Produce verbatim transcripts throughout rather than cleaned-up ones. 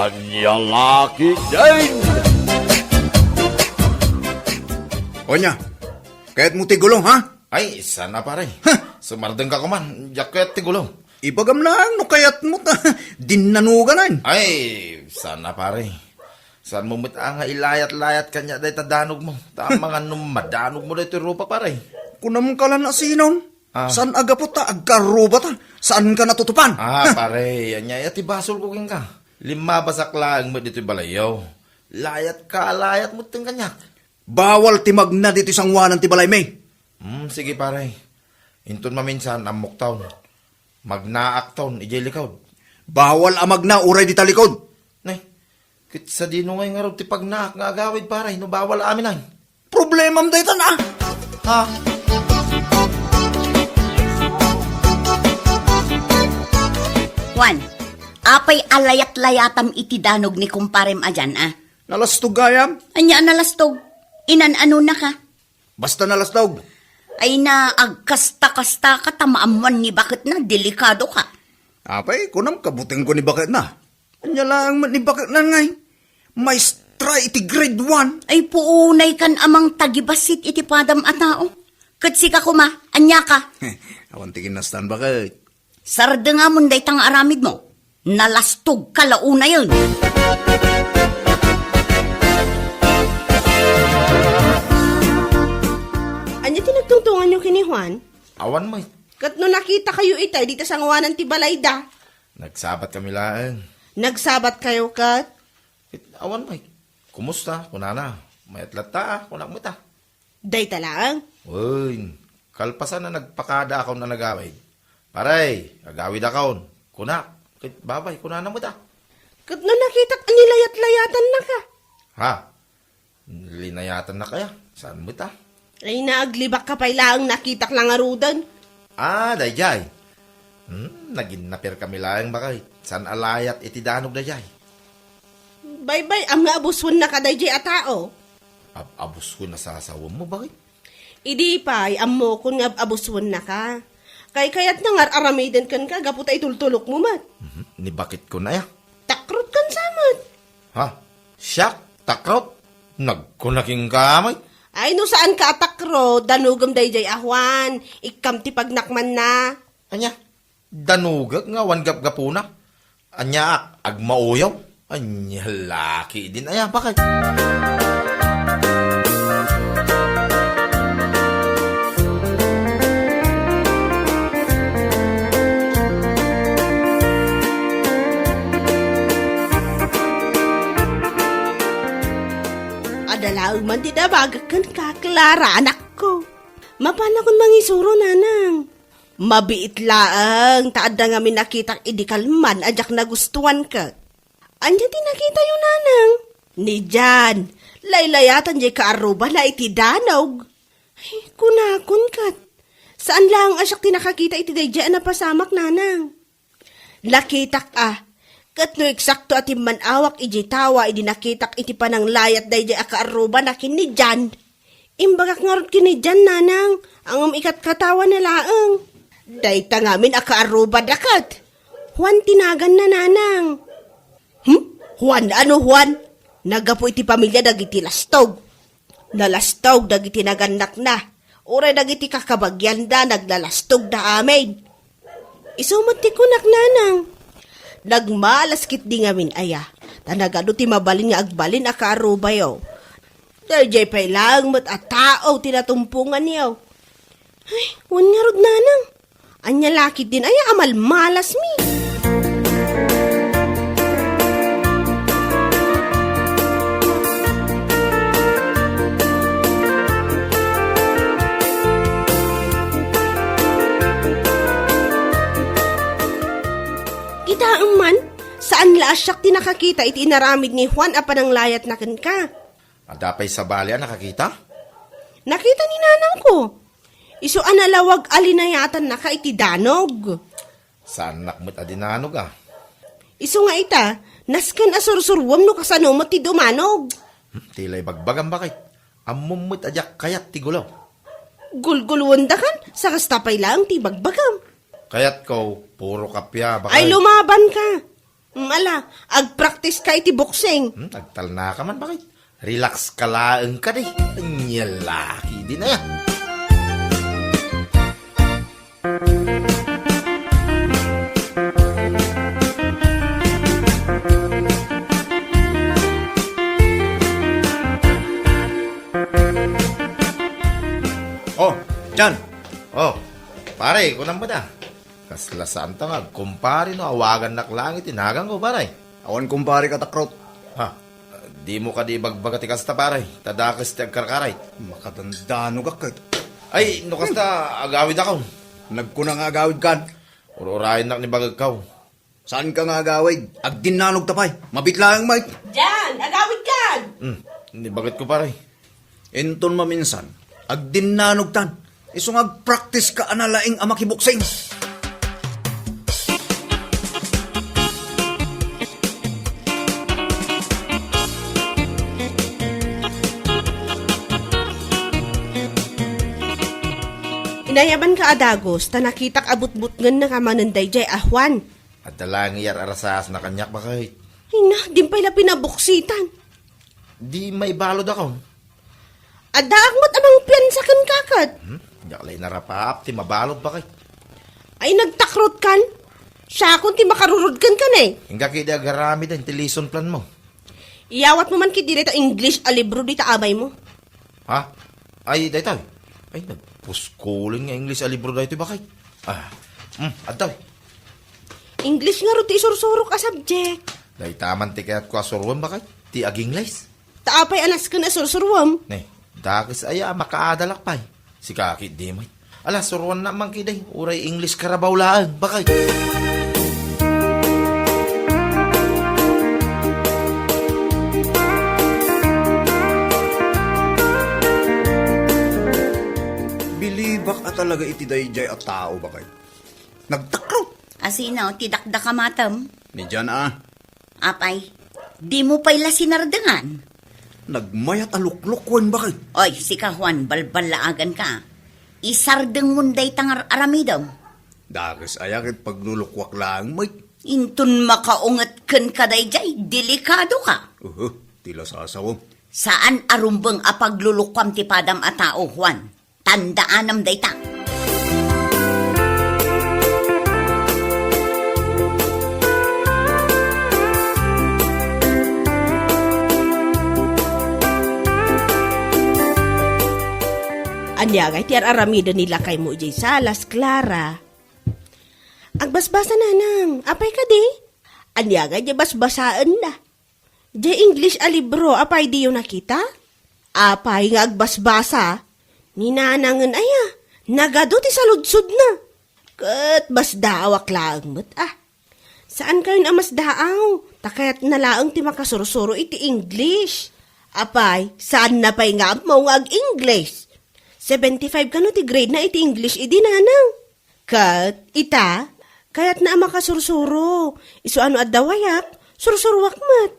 Ania la ketdin? Onya, kayatmo ti gulo, ha? Ay, saan a, pare. Huh! Sumardengka koman, diak kayat ti gulo. Ibagam laeng no kayatmo ta dinnanuganan. Ay, saan a, pare. Saanmo met a nga ilayat-layat kaniak dayta danogmo. Ta amangan no madanogmo daytoy rupa, pare. Kunam ka la no sinon. Ah. Saan a gapu ta agkarrubata? Saanka natutupan? Ah, pare, ania aya ti basolko kenka? Limmabasak laeng met ditoy balayyo. Layatka a layat metten kaniak. Bawal ti magna ditoy sangoanan ti balaymi. Hmm, sige, pare. Inton maminsan, ammokton. Magnaakton idiay likod. Bawal a magna uray dita likod. Nay, ket sadino ngay ngarud ti pagnaak nga agawid, pare, no bawal amin ay? Problemam daytan, a. Ha? Juan, apay a layat-layatam iti danog ni kumparem a dian, a? Nalastog gayam. Ania a nalastog? Inan-anonaka? Basta nalastog. Ay na, agkasta-kastaka ta maammoan ni baketna, delikadoka. Apay, kunam kabutengko ni baketna. Ania laeng met ni baketna ngay? Maestra iti grade one. Ay, puunay kan amang tagibassit iti padam a tao. Ket sika koma, aniaka? Awan ti kinastan, baket. Sardengamon dayta nga aramidmo. Nalastogka la unayen. Ania ti nagtungtunganyo ken ni Juan? Awan met. Ket no nakitakayo itay dita sangoanan ti balayda? Nagsabatkami laeng. Nagsabatkayo ket? Ket awan met. Kumusta? Kunana. Mayat latta, a, kunak met, a. Dayta laeng? Wen, kalpasan a nagpakadaakon a nagawid. Pare, agawidakon. Kunak, ket babay, kunana met, a. Ket no nakitak a nilayat-layatannaka? Ha? Linayatannaka aya? Saan met, a? Ay, naaglibakka pay laeng nakitak la ngaruden. Ah, daydiay. Hmm, naginnaperkami laeng, baket. Saan a layat iti danog daydiay? Baybay-am nga abuswennaka daydiay a tao. Ab-, abuswen a sasawammo, baket? Idi pay, ammokon nga ab-, abuswennaka. Kaykayatna nga ar-aramiden kenka gapu ta itultulokmo met. Mhm. Ni baketkon aya? Takrotkan sa met. Ha? Siak? Takrot? Nagkuna kenka met. Ay, no saanka a takrot, danogem daydiay a Juan. Ikkam ti pagnakmanna. Ania? Danogek nga awan gapgapuna? Aniaak, agmauyong? Ania la ketdin aya, baket? Adda laeng man ti dabagek kenka, Clara, anakko. Mapanakon mangisuro, nanang. Mabiit laeng ta adda ngamin nakitak idi kalman a diak nagustuan ket. Ania ti nakitayo, nanang? Ni Jan, laylayatan diay kaarrubana iti danog. Ay, kunakon ket. Saan laeng a siak ti nakakita iti daydiay a napasamak, nanang. Nakitak a, ket no eksakto a timman-awak idiay tawa idi nakitak iti pananglayat daydiay a kaarrubana ken ni Jan. Imbagak ngarud ken ni Jan, nanang, ngem ikatkatawana laeng. Dayta ngamin a kaarrubada ket. Juan ti naganna, nanang. Hmm? Juan? Ano Juan? Naggapu iti pamilia dagiti lastog. Nalastog dagiti nagannakna. Uray dagiti kakabagianda, naglalastogda amin. Isu met ti kunak, nanang. Nagmalas ketdi ngamin aya, ta nagadu ti mabalin nga agbalin a kaarrubayo. Daydiay pay laeng met a tao ti natumponganyo. Ay, wen ngarud, nanang. Ania la ketdin aya a malmalasmi? Kitaem man, saan la a siak ti nakakita iti inaramid ni Juan a pananglayatna kenka. Adda pay sabali a nakakita? Nakita ni nanangko. Isu a nalawag a linayatannaka iti danog. Saannak met a dinanog, a. Isu nga ita, nasken a sursuruem no kasano met ti dumanog. Hmm, ti la ibagbagam, baket. Ammom met a diak kayat ti gulo. Gulgulwendakan, sa kasta pay laeng ti ibagbagam. Kayatko, puro kappia, baket. Ay, lumabanka. Mm, ala, agpraktiska iti boxing. Hmm, agtalnaka man, bakit? Relax ka laeng kadi. Ania la ketdin aya. Oh, John. Oh, pare, kunam met a. Kasla saanta nga agkumpare no awagannak laeng iti naganko, pare. Awan kumpare ka, Takrot. Ha? Dimo kadi ibagbaga ti kasta, pare. Ta dakes ti agkarkarayt. Makadandanogak ket. Ay, no kasta, agawidakon. Nagkuna nga agawidkan. Ur-urayennak ni bagekko. Saanka nga agawid? Agdinnanogta pay. Mabiit laeng, Mike. Dian, agawidkan! Hmm, ni bagekko, pare. Inton maminsan, agdinnanogtan. Isu nga agpraktiska a nalaing a makiboksing. Inayabanka a dagus, ta nakitak a butbutngennaka manen daydiay a Juan. Adda laeng nga iyar-arasaasna kaniak, bakit? Ay na, di pay la pinaboksitan. Di maibalodakon. Addaak met a mangpiansa kenka ket. Hmm? Diak la inarapaap ti mabalod, bakit? Ay, nagtakrotkan? Siakon ti makarurod kenka ne. Inka ketdi agaramiden ti lesson plan mo. Iyawatmo man ketdi dayta English a libro dita abaymo. Ha? Ay, daytoy. Ay, nagpuskulen nga English a libro daytoy, bakit? Ah, hmm, adtoy. English ngarud ti isursurok a subject. Dayta man ti kayatko a suroen, bakit? Ti ag-English. Ta apay a nasken a sursuroem? Ne, dakes aya a makaadalak pay. Sika ketdi met. Ala, suroennak man ketdi. Uray English Carabao laeng, bakit? Bilibak a talaga iti daydiay a tao, bakit? Nagtakrot. Asino ti dakdakamatem? Ni Jan a. Apay, dimo pay la sinardengan? Nagmayat a luklukuen, bakit? Oy, sika, Juan, balballaaganka. Isardengmon dayta nga ar-aramidem. Dakes aya ket paglulukuak laeng met. Inton makaunget kenka daydiay, delikadoka. Uhu, ti lasasawem. Saan a rumbeng a paglulukuam ti padam a tao, Juan. Tandaanam dayta. Ania ngay ti ar-aramiden ni lakaymo idiay salas, Clara? Agbasbasa, nanang. Apay kadi? Ania ngay diay basbasaenna? Diay English a libro, apay diyo nakita? Apay nga agbasbasa? Ni nanangen aya, nagadu ti saludsodna. Ket masdaawak laeng met a. Saankayon a masdaaw, ta kayatna laeng ti makasursuro iti English. Apay, saanna pay nga ammo nga ag-English? Seventy-five kano ti grade na iti English idi, nanang? Ket ita, kayatna a makasursuro. Isu a no adda wayak, sursuroak met.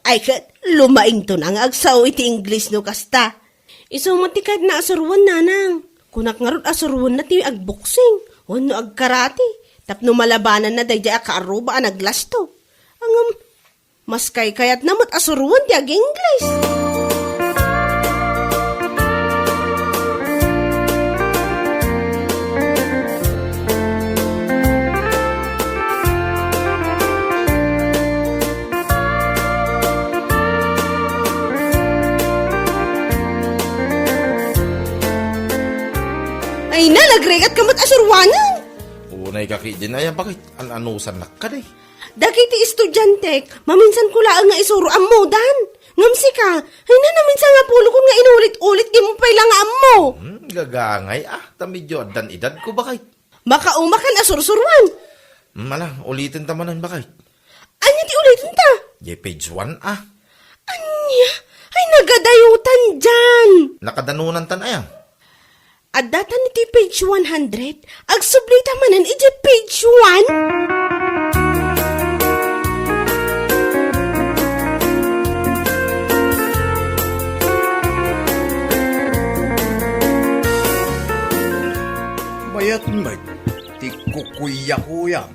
Ay ket, lumaington a nga agsao iti English no kasta. Isu met ti kayatna a suroen, nanang. Kunak ngarud a suroenna ti agboksing wenno agkarate tapno malabananna daydiay a kaarruba a naglasto. Ngem, maskay kayatna met a suroen ti ag-English. Ay na, nagrigat ka met a suroanen. Unay ka ketdin aya, bakit? An-anusannak kadi? Dagiti estudiantek, maminsan ko laeng nga isuro ammodan. Ngem sika, ay na, naminsan nga pulokon nga inulit-ulit, dimo pay la nga ammo. Hmm, gagangay a, ta medio addan edadko, bakit? Makaumakan a sursuroan. Hmm, ala, uliten ta manen, bakit? Ania ti uliten ta? Diay page one a. Ania? Ay, nagadayotan diay. Nakadanonantan aya? Adda tan iti page one hundred, agsubli ta manen iti page one. Bayat met ti kukuyakuya.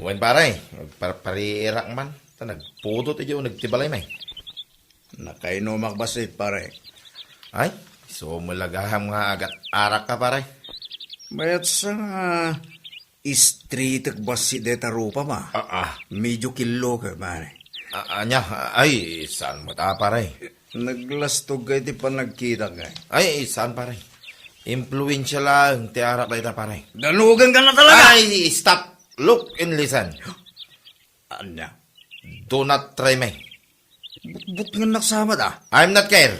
Wen, pare, Parpariirak man. Ta nagpudot idiay uneg ti balay, may. Nakainumak bassit, pare. Ay, sumulagaham nga agat-arak ka, pare. Mayat sa nga istritek bassit deta rupa, ma. Ah, ah. Medyo killo ka, pare. Ah, anya? Ay, saan mo ta, pare? Naglastog ka iti panagkitak, eh. Ay, saan, pare? Impluensya laeng ti arak dayta, pare. Danugan ka na talaga! Ay, stop! Look and listen. Anya? Do not try me. Butbutngennak sa amat, ah. I'm not care.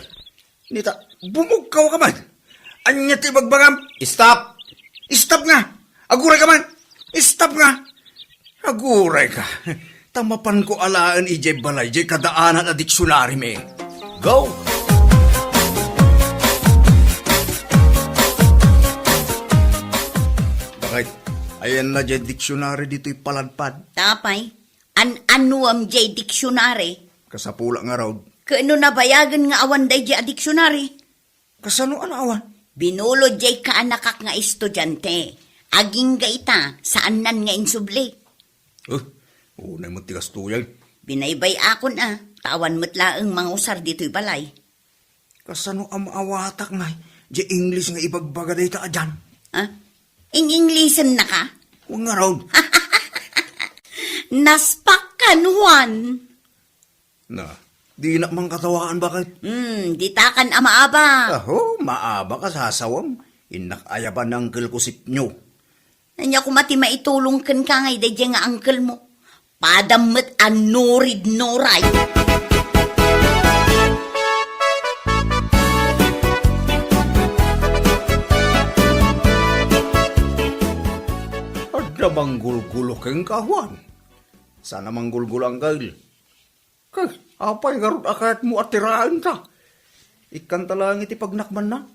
Nita, bumugkaw ka man. Anya ti ibagbagam? Stop! Stop nga! Aguray ka man! Stop nga! Aguray ka. Ta mapanko alaen idiay balay, diay kadaanan a diksionari mi. Go! Bakit? Ayanna diay diksionari ditoy paladpad. Tapay, an-anuam diay diksionari? Kasapulak ngarud. Ket no nabayagen nga awan daydiay a diksionari? Kasano a naawan? Binulod diay kaanakak nga estudiante. Agingga ita, saannan nga insubli. Eh, unay met ti kastoyan. Binaybay-akon a, ta awan met laeng mangusar ditoy balay. Kasano a maawatak nga diay English nga ibagbaga dayta a Jan? Ah? Ing-Englishennaka? Wen ngarud. Naspak kan Juan. Na, dinak man katawaan, bakit? Hmm, ditakan a maaba. Aho, maaba ka sasawam. Innak ayaban ni Uncle Kusipnyo. Ania koma ti maitulong kenka nga daydiay nga uncle mo? Padam met a nurid nuray. Adda manggulgulo kenka, Juan. Saan a manggulgulo, uncle. Kay, apay ngarud a kayatmo a tiraenta? Ikkanta laeng iti pagnakmanna.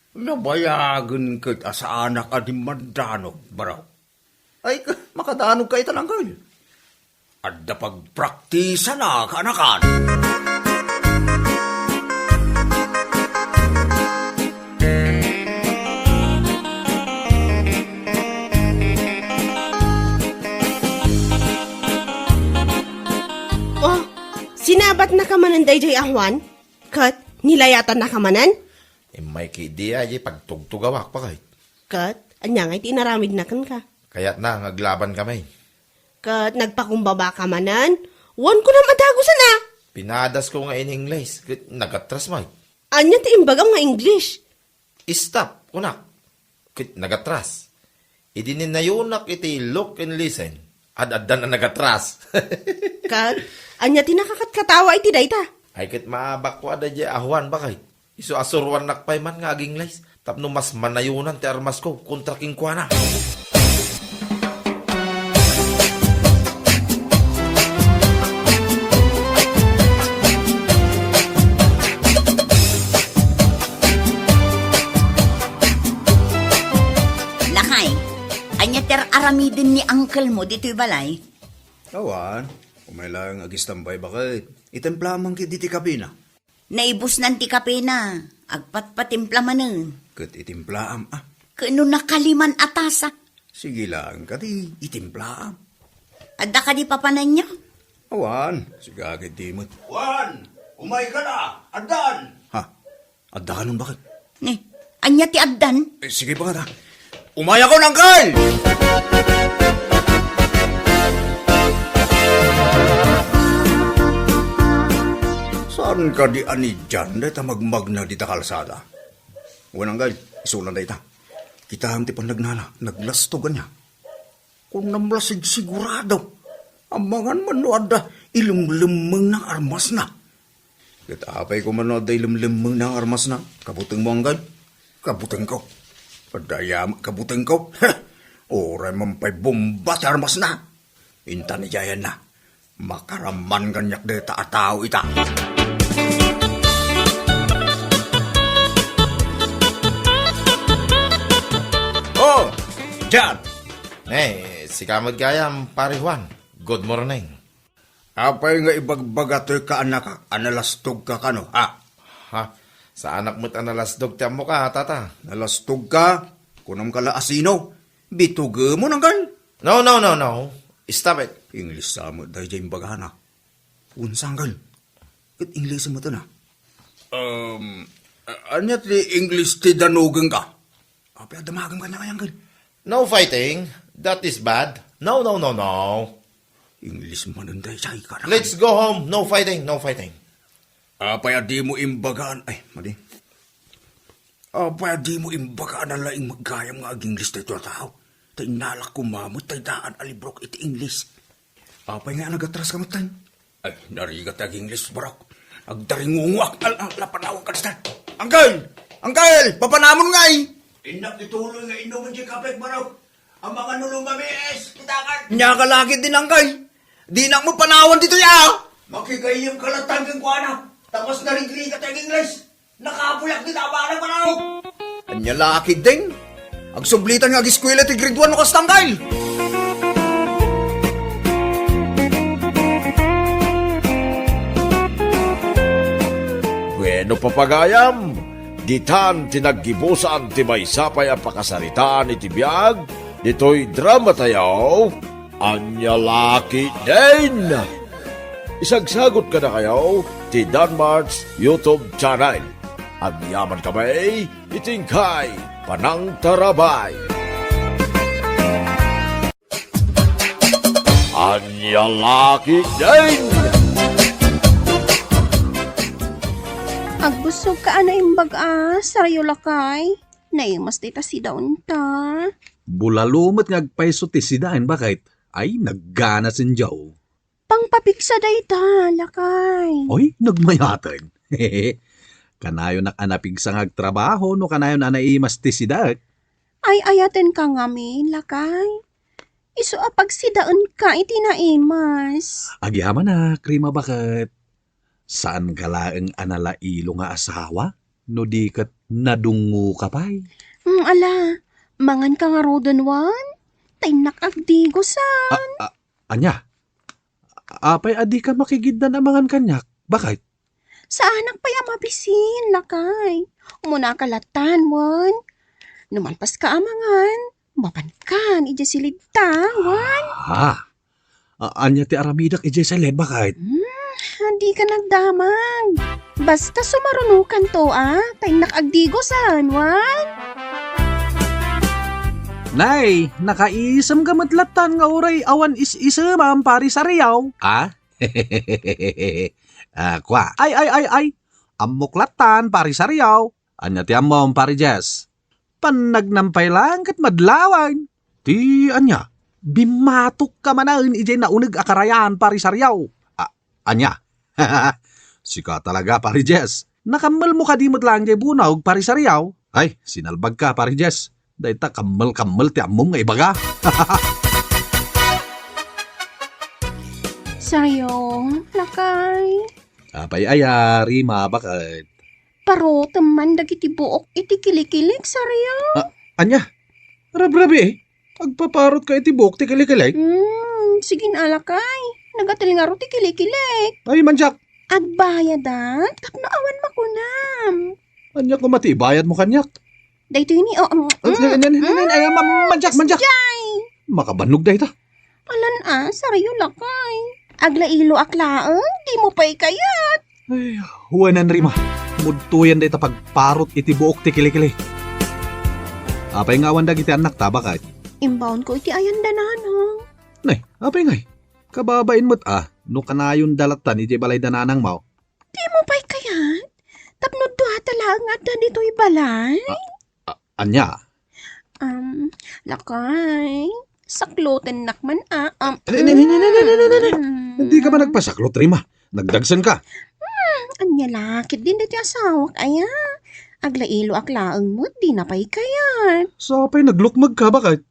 Nabayagen ket a saanak a dimmandanog, baro. Ay, ka-, makadanog ka ita, uncle. Adda pagpraktisan a kaanakan. Oh, sinabatnaka manen daydiay a Juan? Ket nilayatannaka manen? Immay ketdi a, diay pagtugtugawak, bakit? Ket ania ngay ti inaramidna kenka? Kayatna nga aglaban kami. Ket nagpakumbaba ka manen? Wen kunam a dagusen a! Pinadasko nga in-English, ket nagatras met. Ania ti imbagam nga English? Stop, kunak. Ket nagatras. Idi ninayonak iti look and listen, ad-addan a nagatras. Ket, ania ti nakakatkatawa iti dayta? Ay, ket maabakko a daydiay a Juan, bakit? Isu a suruannak pay man nga aginglays, tapno mas manayonan ti armasko kontra kenkuana. Lakay, ania ti ar-aramiden ni uncle mo ditoy balay? Awan, umay laeng agistambay, bakit? Itimplaam man ketdi ti kapena. Naibusnan ti kapena, agpatpatimpla manen. Ket itimplaam, ah. Ket no nakaliman a tasa? Sige laeng kadi, itimplaam. Adda kadi papananyo? Awan, siga ketdi met. Juan, umay ka na, addan. Ha? Adda kanon, bakit? Ni, ania ti addan? Eh, sige, bakit, ha? Umayakon, uncle! Saan kadi a ni Jan dayta magmagna dita kalsada? Wen, uncle, isunan dayta. Kitaem ti pannagnana, naglastog ania. Kunam la sigsigurado. Amangan man no adda ilemlemmengna nga armasna. Ket apay koma no adda ilemlemmengna nga armasna? Kabutengmo, uncle? Kabutengko. Adda aya met kabutengko. Uray man pay bomba ti armasna. Intan idiayenna. Makaraman kaniak dayta a tao ita. Oh, Jan! Eh, sika met gayam, Pare Juan. Good morning. Apay nga ibagbaga toy kaanakak a nalastogka kano, ha? Ha? Saanak met a nalastog ti ammoka, tata. Nalastogka? Kunamka la a sino? Bitugemon, uncle? No, no, no, no. Stop it. Ingles sa met daydiay imbagana. Wen, sangkal. Ket Ingles met na. Um, a-, ania ti Ingles ti danugengka? Apay a damagem kaniak, angkel? No fighting. That is bad. No, no, no, no. Ingles manen daydiay, karakal. Let's go home. No fighting, no fighting. Apay a dimo imbagaan, ay, madi. Apay a dimo imbagaan a laing gayam nga ag-Ingles daytoy a tao? Ta innalak koma met tay daan a librok iti Ingles. Apay nga nagatraska metten? Ay, narigat ti ag-Ingles, barok. Agdaringungoak. Al-, al-, lapanawan ka, Angkel! Angkel! Papanamon ngay! Innak ituloy nga inumen ti kapet, barok. Amangan no lumamis, kita ka. Nia ka lakit din, Angkel. Dinak mo panawan ditoy, a! Makigayyem ka latta kenkuana. Ta kas narigrigat ti ag-Ingles. Nakabuyak ti tabanag, manawag! Ania la ketdin? Agsublitan nga ageskuela ti grade one no kasta, angkel! Bueno, papagayam, ditan ti naggibusan ti maysa pay a pakasaritaan iti biag ditoy drama tayo. Ania la ketdin? Isagsagot kadakayo ti Danmart's YouTube channel. Agyaman kami iti inkay panangtarabay. Ania la ketdin? Agbusog ka a naimbag a, sarayo lakay. Naimas dayta sidaenta. Bulalo met nga agpayso ti sidaen, baket. Ay, naggana sendiaw. Pangpapigsa dayta, lakay. Oy, nagmayaten. Kanayonak a napigsa nga agtrabaho no kanayon a naimas ti sidaek. Ay, ayatenka ngamin, lakay. Isu a pagsidaenka iti naimas. Agyamanak, Rima, baket. Saanka laeng a nalailo nga asawa no di ket nadungngoka pay. Mm, ala, manganka ngaruden wen, ta innak agdigosan. A-, a-, ania? Apay a dika makigiddan a mangan kaniak? Baket? Saanak pay a mabisin, lakay. Umunaka lattan wen. No malpaska a mangan, mapankan idiay silidta, wen. Ah. A-, ania ti aramidek idiay silid, baket? Hmm, dika nagdamag. Basta sumarunokanto, a, ta innak agdigosan, wen. Nay, nakaisemka met lattan nga uray awan is-isemam, Pari Sariaw. Ah? Ah, kua. Ay, ay, ay, ay. Ammok lattan, Pari Sariaw. Ania ti ammom, Pari Jess? Pannagnampay laeng ket madlawan. Ti ania? Bimmatokka manen idiay nauneg a karayan, Pari Sariaw. A-, ania? Sika talaga, Pari Jess. Nakammelmo kadi met laeng diay bunog, Pari Sariaw? Ay, sinalbagka, Pari Jess. Dayta kammel-kammel ti ammom nga ibaga. Sariaw, lakay. Apay aya, Rima, baket? Parotem man dagiti buok iti kilikilik, Sariaw. A-, ania? Rabrabii, eh. Agpaparotka iti buok ti kilikilik? Hmm, sige, lakay. Nagatel ngarud ti kilikilik. Ay, mandiak. Agbayadak tapno awan makunam. Ania koma ti ibayadmo kaniak? Daytoy ni, o, um, Ay, ay, ay, ay, ay, ay, ma-, mandiak, mandiak. Jay! Makabannog dayta. Alan a, sarayo lakay. Aglailoak laeng, dimo pay kayat. Ay, wen, Rima. Mudtoyen dayta pagparot iti buok ti kilikili. Apay nga awan dagiti annakta, baket? Imbaonko iti ayan da nanang. Nay, apay ngay? Kababain met a, no kanayon da lattan idiay balay da nanangmo. Dimo pay kayat? Tapno duata laeng nga adda ditoy balay? A-, a-, ania? Um, lakay, saklotennak man a, um, Ay, nay, nay, nay, nay, nay, nay, nay, nay. Mm. Dika man agpasaklot, Rima. Nagdagsenka. Hmm, ania la ketdin daytoy asawak aya? Aglailoak laeng met, dina pay kayat. Sa pay naglukmegka, baket?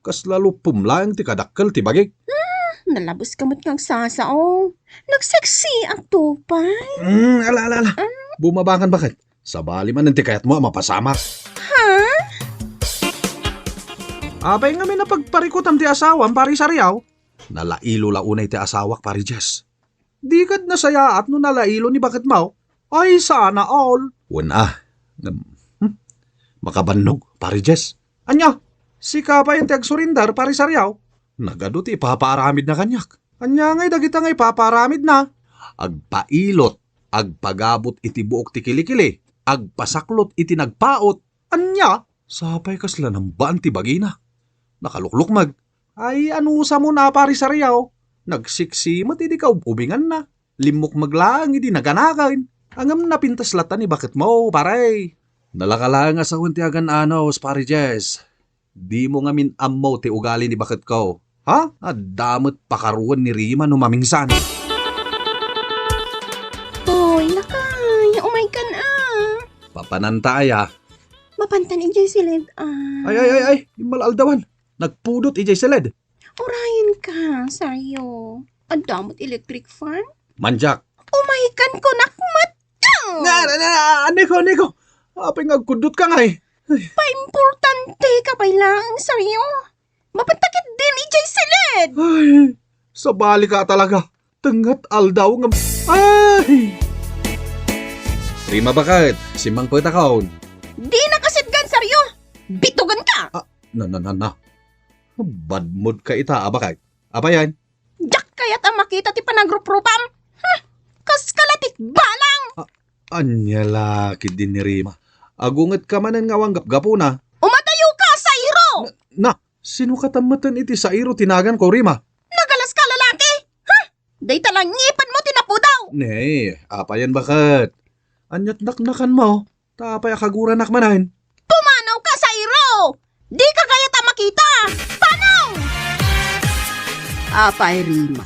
Kasla luppom laeng ti kadakkel ti bagik. Hmm, nalabeska met nga agsasao. Nagseksiak to pay. Hmm, ala, ala, ala. Ah. Bumabangan, baket. Sabali manen ti kayatmo a mapasamak. Ha? Apay ngamin a pagparikutam ti asawam, Pari Sariaw? Nalailo la unay ti asawak, Pari Jess. Di kad nasayaat no nalailo ni baketmo? Ay, sana all. Wen a. Ngem, hmm? Makabannog, Pari Jess. Ania? Sika pay ti agsurindar, Pari Sariaw? Nagadu ti ipapaaramidna kaniak. Ania ngay dagita nga ipapaaramidna? Agpailot, agpagabut iti buok ti kilikili, agpasaklot iti nagpaut. Ania? Sapay kasla nambaan ti bagina. Nakaluklukmeg. Ay, anusam a, Pari Sariaw. Nagsiksi met idi kaub-ubinganna. Limmukmeg laeng idi naganaken. Ngem napintas latta ni baketmo, pare. Nalaka laeng a sawen ti agan-anos, Pare Jess. Dimo ngamin ammo ti ugali ni baketko. Ha? Adda met pakaruan ni Rima no mamingsan. Hoy, lakay, umaykan a. Papananta aya? Mapantan idiay siled a. Ay, ay, ay, ay, immal-aldawan. Nagpudot idiay siled. Urayen ka, Sario. Adda met electric fan? Manjak. Umaykan kunak met. Nga, na, na, na, aneko, aneko. Apay nga agkuddot ka ngay? Ay. Paimportante ka pay laeng, Sario. Mapantakit din idiay siled. Ay, sabali ka talaga. Tengnga aldaw nga, ay! Rima, baket, simmangpetakon. Di nakasidgan, Sario. Bitugan ka. Ah, na, na, na, na. Bad mood ka ita, a baket. Apayan? Diak kayat a makita ti panagruprupam. Huh! Kas kalatik balang! Ah, ania la ketdin ni Rima? Agunget ka manen nga awan gapgapuna. Umadayo ka, Sairo! Na, na, sino ka tammaten iti Sairo ti naganko, Rima? Nagalas ka, lalaki! Huh! Dayta la ngipenmo ti napudaw! Ne, apayan baket? Aniat naknakanmo? Ta apay a kaguranak manen? Pumanaw ka, Sairo! Di ka kayat a makita! Panaw! Apay, Rima,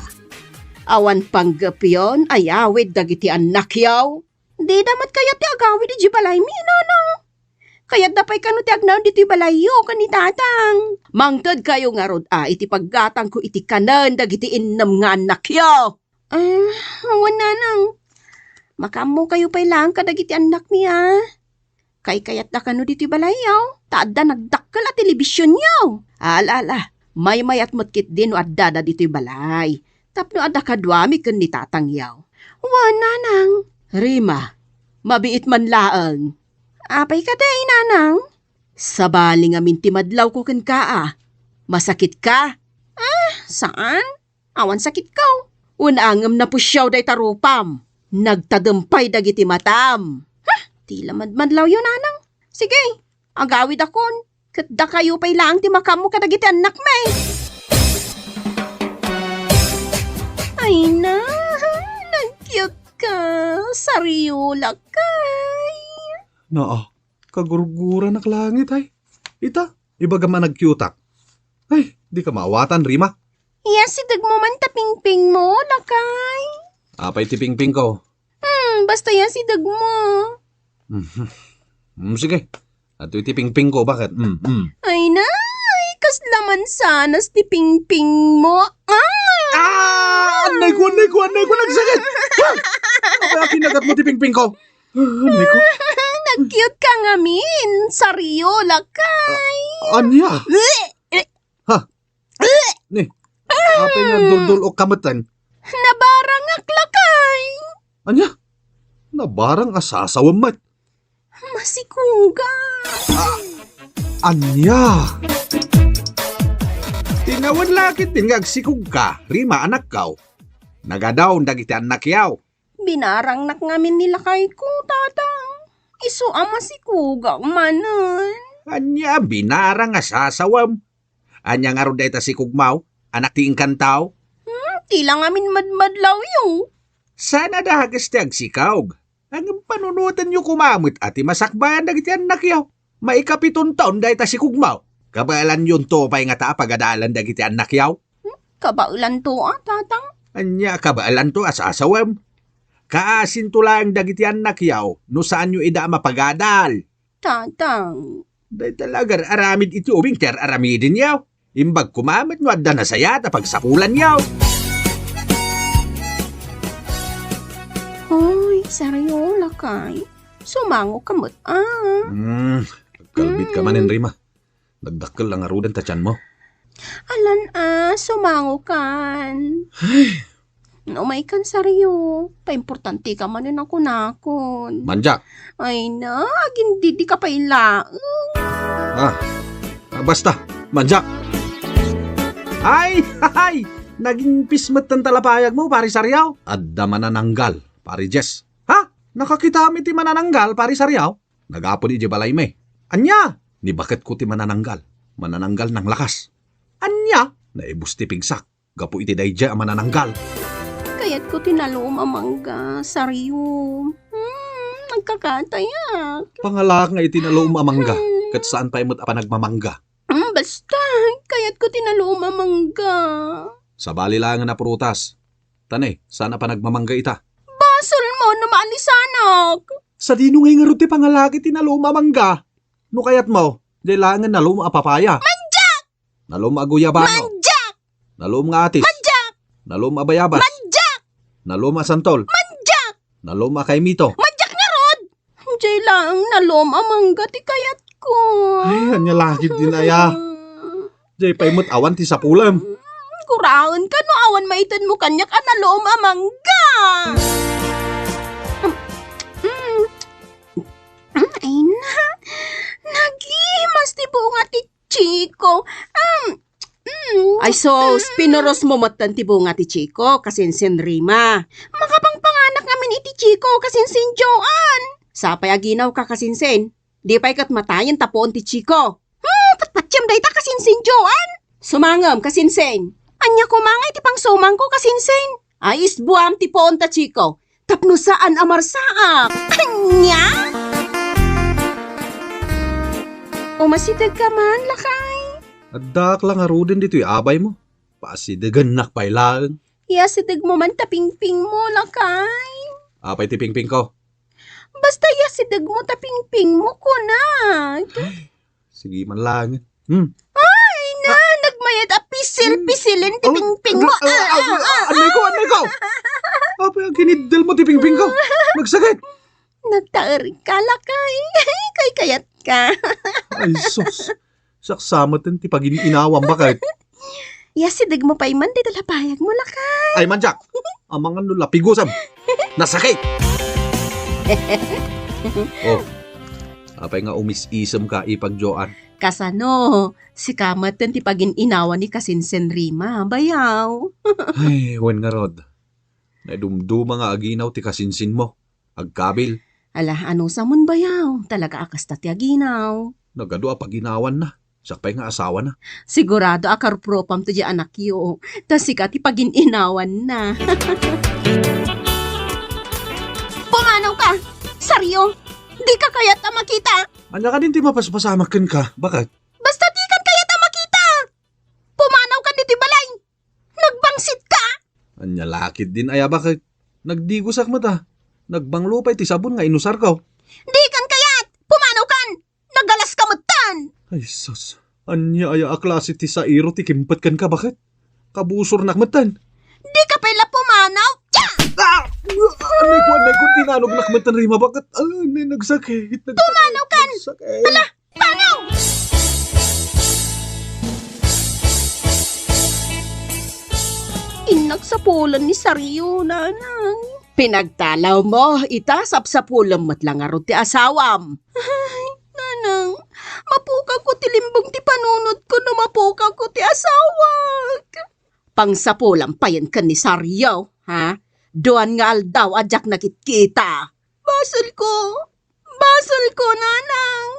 awan panggepyon a yawid dagiti annakyo? Dida met kayat ti agawid idiay balaymi, nanang. Kayatda pay kano ti agnaed ditoy balayyo ken ni tatang. Mangtedkayo ngarud a iti paggatangko iti kanen dagiti innem nga annakyo. Ah, wen, nanang. Makaammokayo pay laeng kadagiti annakmi, a. Kaykayatda kano ditoy balayyo, ta adda nagdakkel a telebisionyo. Ala, ala, maymayat met ketdi no addada ditoy balay. Tapno adda kaduami ken ni tatangyo. Wen, nanang. Rima, mabiit man laeng. Apay kadi, nanang? Sabali ngamin ti madlawko kenka, a. Masakit ka? Ah, saan? Awan sakitko. Wen, ngem napusiaw dayta rupam. Nagtadem pay dagiti matam. Huh! Ti la madmadlawyo, nanang. Sige, agawidakon. Ket dakayo pay laeng ti makaammo kadagiti annakmi. Ay na, nag-cute ka, Sario, lakay. Naa, kagurguranak langit, ay. Ita, ibagam a nag-cute-ak. Ay, di ka maawatan, Rima. Iya, sidegmo man ta pingpingmo, lakay. Apay ti pingpingko? Hmm, basta iya, sidegmo. Mhm. Hmm, sige. Adtoy ti pingpingko, baket? Hmm, hmm. Ay, nay, kasla mansanas ti pingpingmo. Ah! Ah! Annayko, annayko, annayko, nagsakit! Ah! Apay a kinagatmo ti pingpingko? Ah, annayko. Nag-cute ka ngamin, Sario, lakay. Ah, ania? Eh, eh. Ha? Eh. Ni, apay nga duldul-ok ka metten? Nabarangak, lakay. Ania? Nabarang a sasawem met? Masikuga. Ah, ania? Tinawen la ketdin nga agsikog ka, Rima, anakko. Nagadaw dagiti annakyo. Binarangnak ngamin ni lakayko, tatang. Isu a masikugak manen. Ania, binarang a sasawem? Ania ngarud dayta sikugmo? Anak ti Encanto? Hmm, ti la ngamin madmadlawyo. Saan a dages ti agsikog? Ngem panunotenyo koma met a ti masakbayan dagiti annakyo. Maikapiton taon dayta sikugmo. Kabaelanyo pay ngata a pagadalan dagiti annakyo? Hmm, kabaelanto a, tatang. Ania kabaelanto a sasawem? Kaasinto laeng dagiti annakyo no saanyo ida a mapagadal. Tatang. Dayta la agar-aramid iti ubing ti ar-aramidenyo. Imbag koma met no adda nasayaat a pagsapulanyo. Hoy, Sario, lakay. Sumango ka met, a. Hmm, agkalbit ka manen, Rima. Nagdakkel la ngaruden ta tianmo. Alan a, sumango kan. Ay. Umaykan, Sario. Paimportante ka manen a kunakon. Manjak. Ay na, agindidi ka pay laeng. Ah, ah, basta, manjak. Ay, ay! Naging pis metten ta lapayagmo, Pari Sariaw. Adda manananggal, Pari Jess. Ha? Nakakitam iti manananggal, Pari Sariaw? Nagapod idiay balaymi. Ania? Ni baketko ti manananggal. Manananggal nanglakas. Ania? Naibus ti pigsak gapu iti daydiay a manananggal. Kayatko ti nalum a mangga, Sariaw. Hmm, nagkakatayak. Pangalaak nga iti nalum a mangga, ket saan pay met a panagmamangga. Hmm, basta, kayatko ti nalum a mangga. Sabali laengen a prutas. Tane, saan a panagmamangga ita. Basolmo no maalisanak. Sadino ngay ngarud ti pangalaak iti nalum a mangga? No kayatmo, diay laengen nalum a papaya. Mandiak! Nalum a guyabano. Mandiak! Nalum nga atis. Mandiak! Nalum a bayabas. Mandiak! Nalum a santol. Mandiak! Nalum a kaimito. Mandiak ngarud! Diay laeng nalum a mangga ti kayatko. Ay, ania la ketdin aya. Diay pay met awan ti sapulem. Guraenka no awan maitedmo kaniak a nalum a mangga. Mm. Mm, ay na. Nagimas ti bunga ti Chico. Um, mm. Ay sus, mm, pinurosmo metten ti bunga ti Chico, kasinsin Rima. Makapangpanganak ngamin iti Chico, kasinsin Joan. Sapay aginawka, kasinsin. Di pay ket matayen ta puon ti Chico. Hmm, patpatiem dayta, kasinsin Joan. Sumangem, kasinsin. Ania koma nga iti pangsumangko, kasinsin? Ay, isbuam ti puon ta Chico. Tapno saan a marsaak. Ania? Umasidegka man, lakay. Addaak la ngaruden ditoy abaymo. Paasidegennak pay laeng. Iasidegmo man ta pingpingmo, lakay. Apay ti pingpingko? Basta iasidegmo ta pingpingmo, kunak. Sige man laeng. Hmm. Ay, na, nagmayat a pisil-pisilen ti pingpingmo. Ah, ah, ah, ah, ah, ah, annay ko, annay ko. Apay, aginiddel mo ti pingpingko. Nagsakit. Nagtaer ka, lakay. Kaykayat ka. Ay, sus. Saksametten ti pagin-inawam, baket. Iasidegmo pay man dita lapayagmo, lakay. Ay, mandiak. Amangan no lapigusam. Nasakit! Oh, apay nga umis-isemka, ipag Joan? Kasano? Sika metten ti pagin-inawa ni kasinsin Rima, bayaw. Ay, wen ngarud. Naidumduma nga aginaw ti kasinsinmo. Agkabil. Ala, anusamon, bayaw? Talaga a kasta ti aginaw. Nagadu a paginawanna. Siak pay nga asawana. Sigurado a karupropam to diay anakyo. Ta sika ti pagin-inawanna. Pumanawka! Sariaw! Dika kayat a makita! Ania kadin ti mapaspasamak kenka? Baket? Basta dikan kayat a makita! Pumanawkan ditoy balay! Nagbangsitka! Ania la ketdin aya, baket? Nagdigosak met a. Nagbanglo pay ti sabon nga inusarko. Dikan kayat! Pumanawkan! Nagalaska metten! Ay, sus. Ania aya a klase ti sairo ti kimpet kenka, baket? Kabusornak metten. Dika pay la pumanaw! Tiya! Ah! Annay ko, annay ko, dinanognak metten, Rima, baket? Ah, annay, nagsakit, nagsakit, Pumanawkan! Nagsakit. Ala, Panaw! Innak sapulen ni Sariaw, nanang. Pinagtalawmo, ita sapsapulem met la ngarud ti asawam. Ay, nanang, mapukawko ti limbong ti panunotko no mapukawko ti asawak. Pangsapulem payen ken ni Sariaw, ha? Duan nga aldaw a diak nakitkita. Basolko! Basolko, nanang!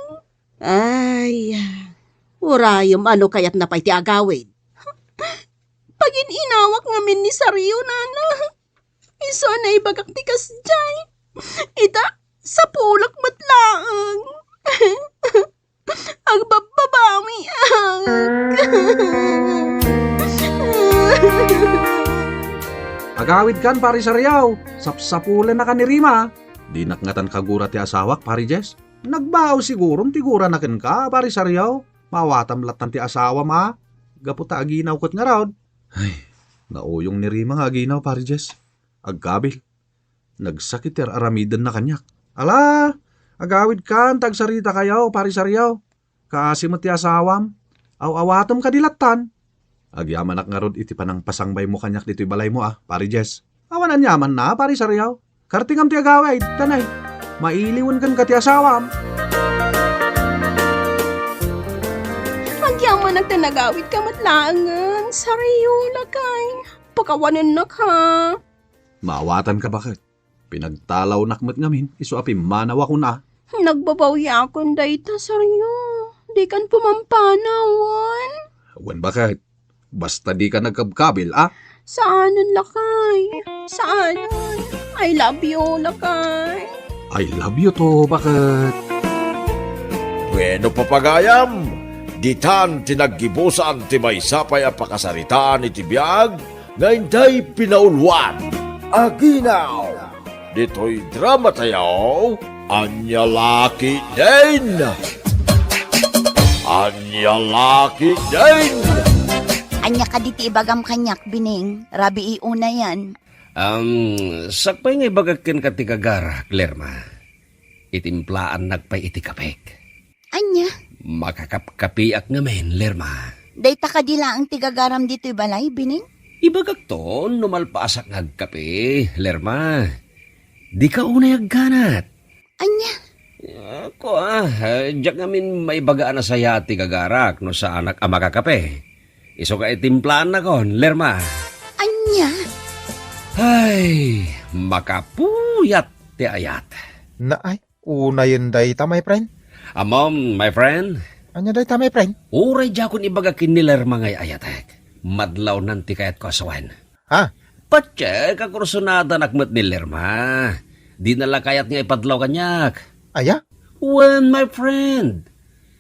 Ay, urayem, ano kayatna pay ti agawid? Pagin-inawak ngamin ni Sariaw, nanang. Isu a naibagak ti kasdiay. Ita, sapulek met laeng. Agbabbabawiak. Agawidkan, Pari Sariaw. Sapsapulennakan ni Rima. Dinak ngatan kagura ti asawak, Pari Jess. Nagbao siguron ti gurana kenka, Pari Sariaw. Maawatam lattan ti asawam a. Gapu ta aginaw ket ngarud. Ay, nauyong ni Rima nga aginaw, Pari Jess. Agkabil. Nagsakit ti ar-aramidenna kaniak. Ala, agawidkan ta agsaritakayo, Pari Sariaw. Kaasi met ti asawam. Aw-awatem kadi lattan. Agyamanak ngarud iti panangpasangbaymo kaniak ditoy balaymo a, Pari Jess. Awan aniamanna, Pari Sariaw. Kartingam ti agawid, tanay. Mailiwen kenka ti asawam. Agyamanak ta nagawidka met laengen. Sario, lakay. Pakawanennak, ha? Maawatanka, baket. Pinagtalawnak met ngamin, isu a pimmanawakon a. Nagbabawiakon dayta, Sario. Dikan pumampanawan. Wen, baket. Basta dika nagkabkabil, a? Saanen, lakay. Saanen. I love you, lakay. I love you too, baket. Bueno, papagayam, ditan ti naggibusan ti maysa pay a pakasaritaan iti biag nga intay pinauluan. Aginaw! Ditoy drama tayo, ania la ketdin? Ania la ketdin? Ania kadi ti ibagam kaniak, Bining? Rabii unayen. Um, sakbay nga ibagak kenka ti gagarak, Lerma. Itimplaannak pay iti kapek. Ania? Makakapkapiak ngamin, Lerma. Dayta kadi laeng ti gagaram ditoy balay, Bining? Ibagakto no malpasak nga agkape, Lerma. Dika unay agganat. Ania? Ah, kua, ah, diak ngamin maibaga a nasayaat ti gagarak no saanak a makakape. Isu nga itimplaannakon, Lerma. Ania? Ay, makapuyat ti ayat. Naay, unayen dayta, my friend. Ammom, my friend. Ania dayta, my friend? Uray diakon ibaga ken ni Lerma nga ayatek. Madlawnan ti kayatko a sawen. Ha? Patiek a kursunadanak met ni Lerma. Dina la kayat nga ipadlaw kaniak. Aya? Wen, my friend.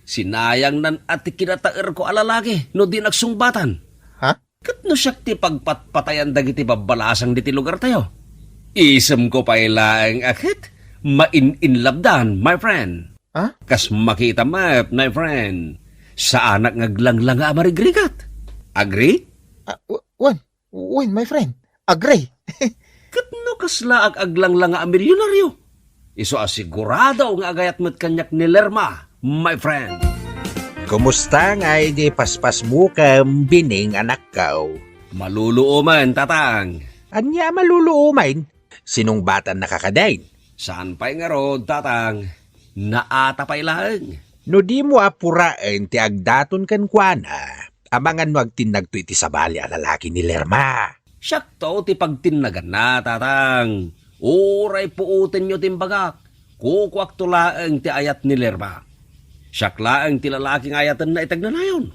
Sinayangnan a ti kinataerko a lalaki no dinak sungbatan. Ha? Ket no siak ti pagpatpatayan dagiti babbalasang diti lugartayo, isemko pay laeng a ket main-inlabdan, my friend. Ha? Kas makita met, my friend, saanak nga aglanglanga a marigrigat. Agree? Ah, w-, wen, wen, my friend. Agree. Ket no kasla ag-, aglanglanga a milyonaryo, isu a sigurado nga agayat met kaniak ni Lerma, my friend. Kumusta ngay di paspasmukem, Bining, anakko? Maluluomen, Tatang. Ania a maluluomen? Sinungbatannaka kadin? Saan pay ngarud, Tatang. Naata pay laeng. No dimo a puraen ti agdaton kenkuana, amangan no agtinnagto iti sabali a lalaki ni Lerma. Siakto ti pagtinnaganna, Tatang. Uray puotenyo ti imbagak, kukuakto laeng ti ayat ni Lerma. Siak laeng ti lalaki nga ayatenna iti agnanayon.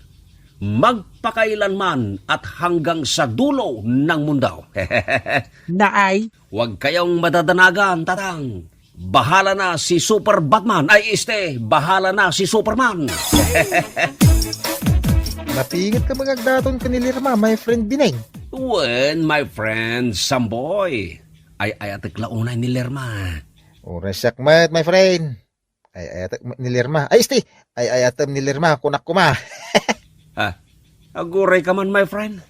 Magpakailanman at hanggang sa dulo ng mundo. Naay. Huwag kayong madadanagan, Tatang. Bahala na si Super Batman. Ay, este, bahala na si Superman. Napinget ka mangagdaton ken ni Lerma, my friend Bineng. Wen, my friend Samboy. Ay-ayatek la unay ni Lerma. Uray siak met, my friend. Ay-ayatek met ni Lerma. Ay, este, ay-ayatem ni Lerma, kunak koma. Ah, aguray ka man, my friend.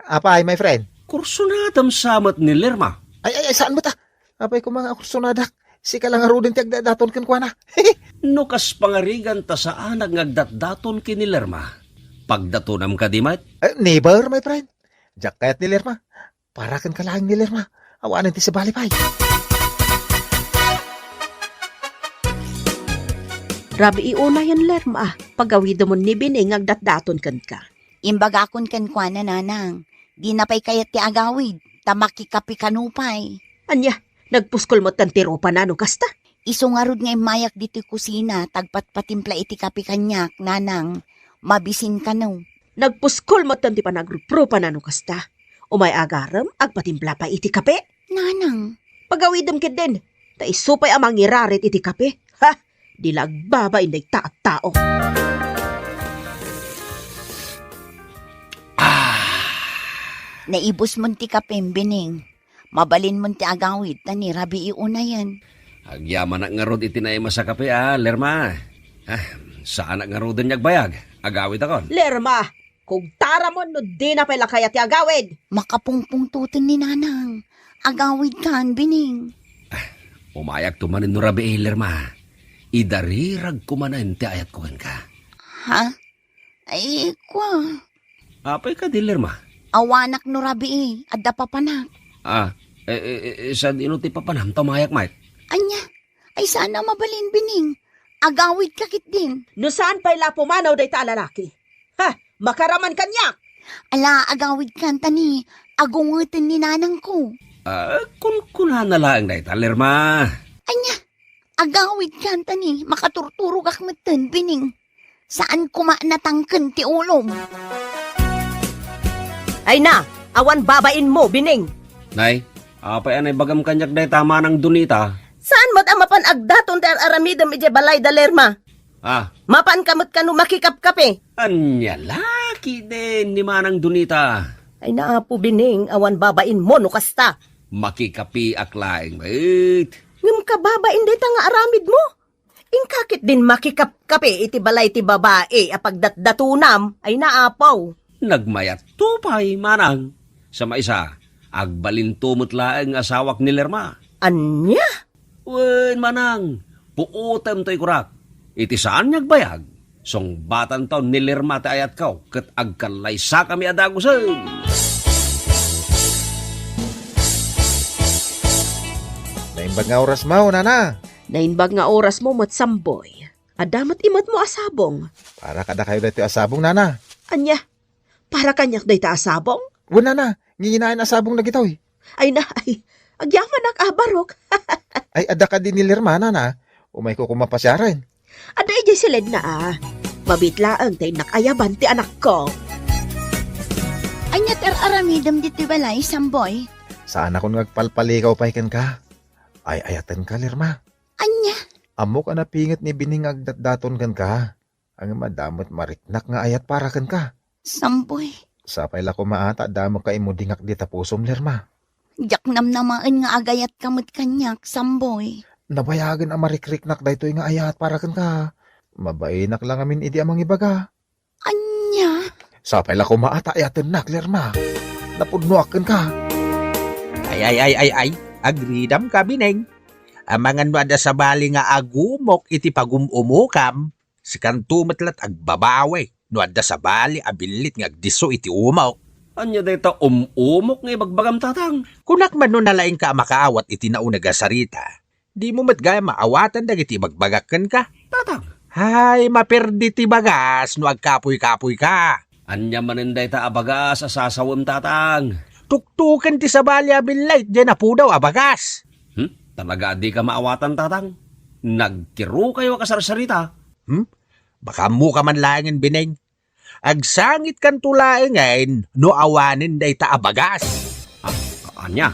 Apay, my friend? Kursunadam sa met ni Lerma. Ay, ay, ay, saan met, ah? Apay koma nga kursunadak? Sika la ngaruden ti agdatdaton kenkuana. No kas pangarigan ta saanak nga agdatdaton ken ni Lerma, pagdatonam kadi met? Eh, never, my friend. Diak kayat ni Lerma. Para kenka laeng ni Lerma. Awanen ti sabali pay. Rabii unayen, Lerma, pagawidemon ni Bineng nga agdatdaton kenka. Imbagakon kenkuana, Nanang, dina pay kayat ti agawid, ta makikape kano pay. Ania, nagpuskol metten ti rupana no kasta? Isu ngarud nga immayak ditoy kusina, ta agpatpatimpla iti kape kaniak, Nanang, mabisin kano. Nagpuskol metten ti panagruprupana no kasta. Umay agarem, agpatimpla pay iti kape? Nanang. Pagawidem ketdin, ta isu pay a mangirarit iti kape. Ha? Di la agbabain dayta a tao. Ah! Naibusmon ti kapem, Bineng. Mabalinmon ti agawid ta ni Rabii unayen. Agyamanak ngarud iti naimas a kape, a, Lerma. Ah, saanak ngaruden nga agbayag. Agawidakon. Lerma, kugtaramon no dina pay la kayat ti agawid. Makapungpungtoten ni Nanang. Agawidkan, Bineng. Ah, umayakto manen no Rabii, Lerma. Idariragko manen ti ayatko kenka. Ha? Ay, kua. Apay kadi, Lerma? Awanak no Rabii, adda papanak. Ah, eh, eh, eh, sadino ti papanam ta umayak met? Ania? Ay, saan a mabalin, Bineng. Agawidka ketdin. No saan pay la a pumanaw dayta a lalaki. Ha, makaraman kaniak! Ala, agawidkan ta ni agungeten ni nanangko. Ah, kunkunana laeng dayta, Lerma. Ania, agawidkan ta ni makaturturogak metten, Bining. Saan koma natangken ti ulom. Ay na, awan babainmo, Bining. Nay, apay a naibagam kaniak dayta, Manang Donita? Saan met a mapan agdaton ti ar-aramidem idiay balay da Lerma? Ah. Mapanka met kano makikapkape? Ania la ketdin ni Manang Donita? Ay na, Apo Bining, awan babainmo no kasta. Makikapeak laeng met. Ngem kababain dayta nga aramidmo? Inka ketdin makikapkape iti balay ti babai a pagdatdatonam? Ay na, Apo. Nagmayatto pay, Manang. Sa maisa, agbalinto met laeng nga asawak ni Lerma. Ania? Wen, Manang, puotem toy kunak. Iti saan nga agbayag, sungbatanto ni Lerma ti ayatko ket agkallaysakami a dagusen. Naimbag nga orasmo, nana. Naimbag nga orasmo met, Samboy. Adda met imetmo a sabong. Para kadakayo daytoy a sabong, nana. Ania? Para kaniak dayta a sabong? Wen, nana, nginginaen a sabong dagitoy. Ay na, ay, agyamanak a barok. Ay, adda kadi ni Lerma, nana. Umayko koma pasiaren. Adda idiay siledna a. Mabiit laeng ta innak ayaban ti anakko. Ania ti ar-aramidem ditoy balay, Samboy? Saanakon nga agpalpalikaw pay kenka. Ay-ayatenka, Lerma. Ania? Ammok a napinget ni Bining nga agdatdaton kenka. Ngem adda met mariknak nga ayat para kenka. Samboy. Sapay la koma a ta adda met kaimudingak dita pusom, Lerma. Diak namnamaen nga agayatka met kaniak, Samboy. Nabayagen a marikriknak daytoy nga ayat para kenka. Mabainak la ngamin idi a mangibaga. Ania? Sapay la koma a ta ayatennak, Lerma. Napudnoak kenka. Ay, ay, ay, ay, ay. Agridamka, Bining. Amangan no adda sabali nga agumok iti pagum-umokam, sikanto met la't agbabawi no adda sabali a billit nga agdisso iti umok. Ania dayta um-umok nga ibagbagam, Tatang? Kunak man no nalaingka a makaawat iti nauneg a sarita, dimo met gayam maawatan dagiti ibagbagak kenka. Tatang. Hay, maperdi ti bagas no agkapuy-kapuyka. Ania manen dayta a bagas a sasawem, Tatang? Tuktoken ti sabali a billit diay napudaw a bagas. Hmm? Talaga a dika maawatan, Tatang? Nagkirukayo a kasarsarita. Hmm? Baka ammoka man laengen, Bining. Agsangitkanto laengen no awanen dayta a bagas. Ah, ania?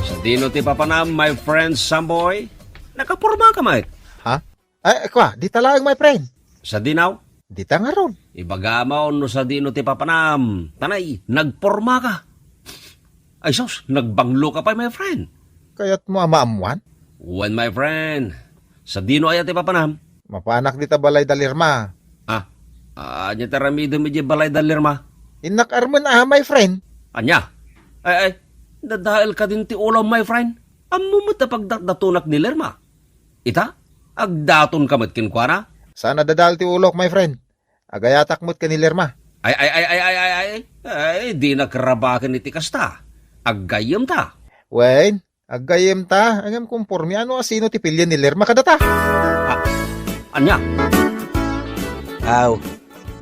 Sadino ti papanam, my friend Samboy? Nakapormaka met. Ha? Ay, kua, dita laeng, my friend. Sadino? Dita ngarud. Ibagam no sadino ti papanam. Tanay, nagpormaka. Ay sus, nagbangloka pay, my friend. Kayatmo a maammuan? Wen, my friend. Sadino aya ti papanam? Mapanak dita balay da Lerma. Ah, ania ti aramidem idiay balay da Lerma? Innak armen a, my friend. Ania? Ay, ay, dadael kadin ti ulam, my friend. Ammo met a pagdatdatonak ni Lerma. Ita, agdatonka met kenkuana? Saan a dadael ti ulok, my friend. Agayatak met ken ni Lerma. Ay, ay, ay, ay, ay, ay, ay, ay, dinak rabaken iti kasta. Aggayyemta. Wen, aggayyemta, ngem kompormian no asino ti pilien ni Lerma kadata. Ah, ania? Aw,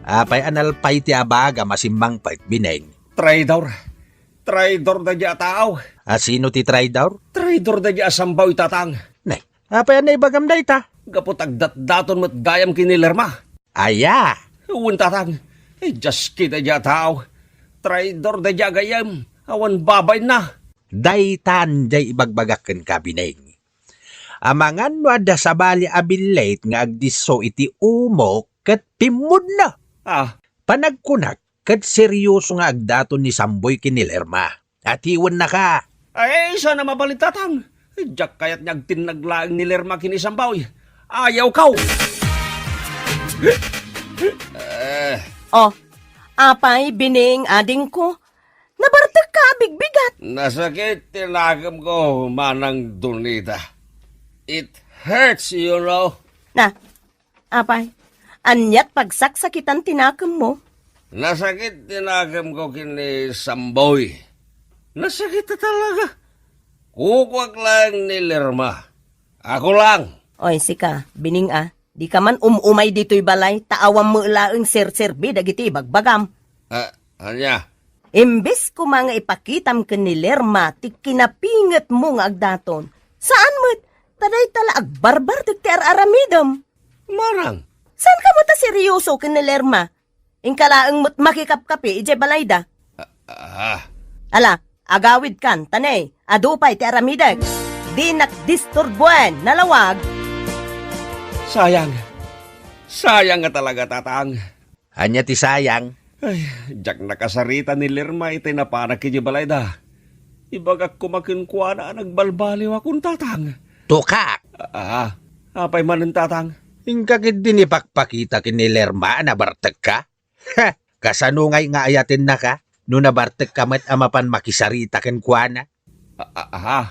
apay a nalpay ti abagam a simmangpet, Bining? Traidor. Traidor daydiay a tao. Asino ti traidor? Traidor daydiay a Samboy, Tatang. Ne, apay a naibagam dayta? Gapu ta agdatdaton met gayam ken ni Lerma. Aya? Wen, Tatang. Idias ket daydiay a tao. Traidor daydiay a gayyem. Awan babainna. Daytan diay ibagbagak kenka, Bining. Amangan no adda sabali a billit nga agdisso iti umok ket pimmudna. Ah. Panagkunak, ket serioso nga agdaton ni Samboy ken ni Lerma. Atiwennaka. Ay, saan a mabalin, Tatang. Diak kayat nga agtinnag laeng ni Lerma ken ni Samboy. Ayawko. Eh. Oh, apay, Bining, adingko. Nabartekka a bigbigat. Nasakit ti nakemko, Manang Donita. It hurts, you know. Na, Apay, aniat pagsaksakitan ti nakemmo? Nasakit ti nakemko ken ni Samboy. Nasakit ta talaga. Kukuak laeng ni Lerma. Ako lang. Oy, sika, Bining a. Dika man um-umay ditoy balay, ta awan met laeng serserbi dagiti ibagbagam. Ah, ania? Imbes koma nga ipakitam ken ni Lerma ti kinapingetmo nga agdaton, saan met, ta dayta la agbarbartek ti ar-aramidem. Manang? Saan ka met a seryoso ken ni Lerma? Inka laeng met makikapkapi idiay balayda. Ah, ah. Ala, agawidkan, ta ne, adu pay ti aramidek. Dinak disturbuen, nalawag. Sayang. Sayang nga talaga, Tatang. Ania ti sayang? Ay, diak nakasarita ni Lerma iti napanak idiay balayda. Ibagak koma kenkuana a nagbalbaliwakon, Tatang. Tukak! Ah, apay manen, Tatang? Inka ketdi ni pakpakita ken ni Lerma a nabartekka? Ha! Kasano ngay nga ayatennaka no nabartekka met a mapan makisarita kenkuana? Ah, ah, aha.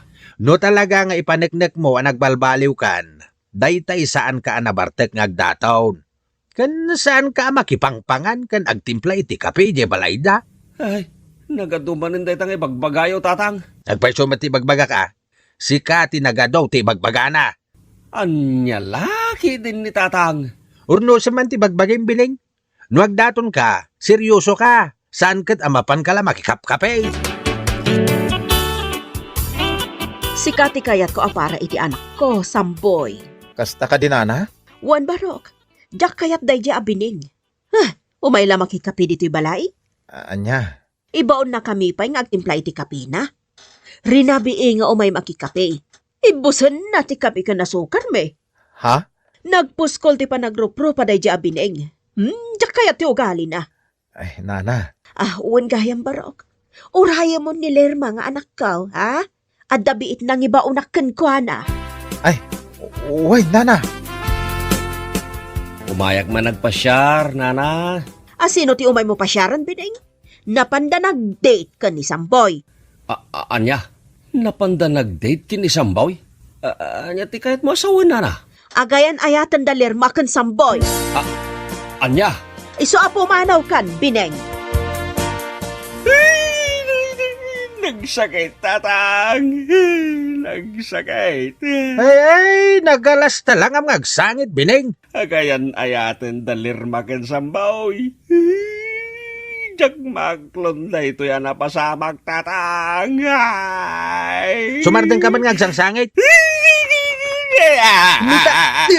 No talaga nga ipaneknekmo a nagbalbaliwkan, daytay saanka a nabartek nga agdaton. Ken saanka a makipangpangan ken agtimpla iti kape idiay balayda. Ay, nagadu manen dayta nga ibagbagayo, Tatang. Agpayso met ti ibagbagak a. Sika ti nagadu ti ibagbagana. Ania la ketdin ni Tatang? Urnosem man ti bagbagim, Bining. No agdatonka, seryosoka. Saan ket a mapanka la makikapkape. Sika ti kayatko a para iti anakko, Samboy. Kasta kadi, nana? Wen, Barok. Diak kayat daydiay a Bining. Huh, umay la makikape ditoy balay? A-, ania? Ibaonnakami pay nga agtimpla iti kapena. Rinabii nga umay makikape. Ibbusenna ti kape ken asukarmi. Ha? Nagpuskol ti panagruprupa daydiay a Bining. Hmm, diak kayat ti ugalina. Ay, nana. Ah, wen gayam, Barok. Urayemon ni Lerma nga anakko, ha? Adda biit nangibaonak kenkuana. Ay, wen, nana. Umayak man agpasiar, nana. A, sino ti umaymo pasiaren, Bining? Napanda nag-date ken ni Samboy. A-, a-, ania? Napanda nag-date ken ni Samboy? A-, a-, ania ti kayatmo a sawen, nana? Agayan-ayaten da Lerma ken Samboy. A-, ania? Isu a pumanawkan, Bining. Ay, nagsakit, Tatang. Nagsakit. Ay, ay, nagalasta lang am nga agsangit, Bining. Agayan-ayaten da Lerma ken Samboy. Diak maaklon daytoy a napasamak, Tatang. Ay. Sumardengka man nga agsangsangit. Mita-,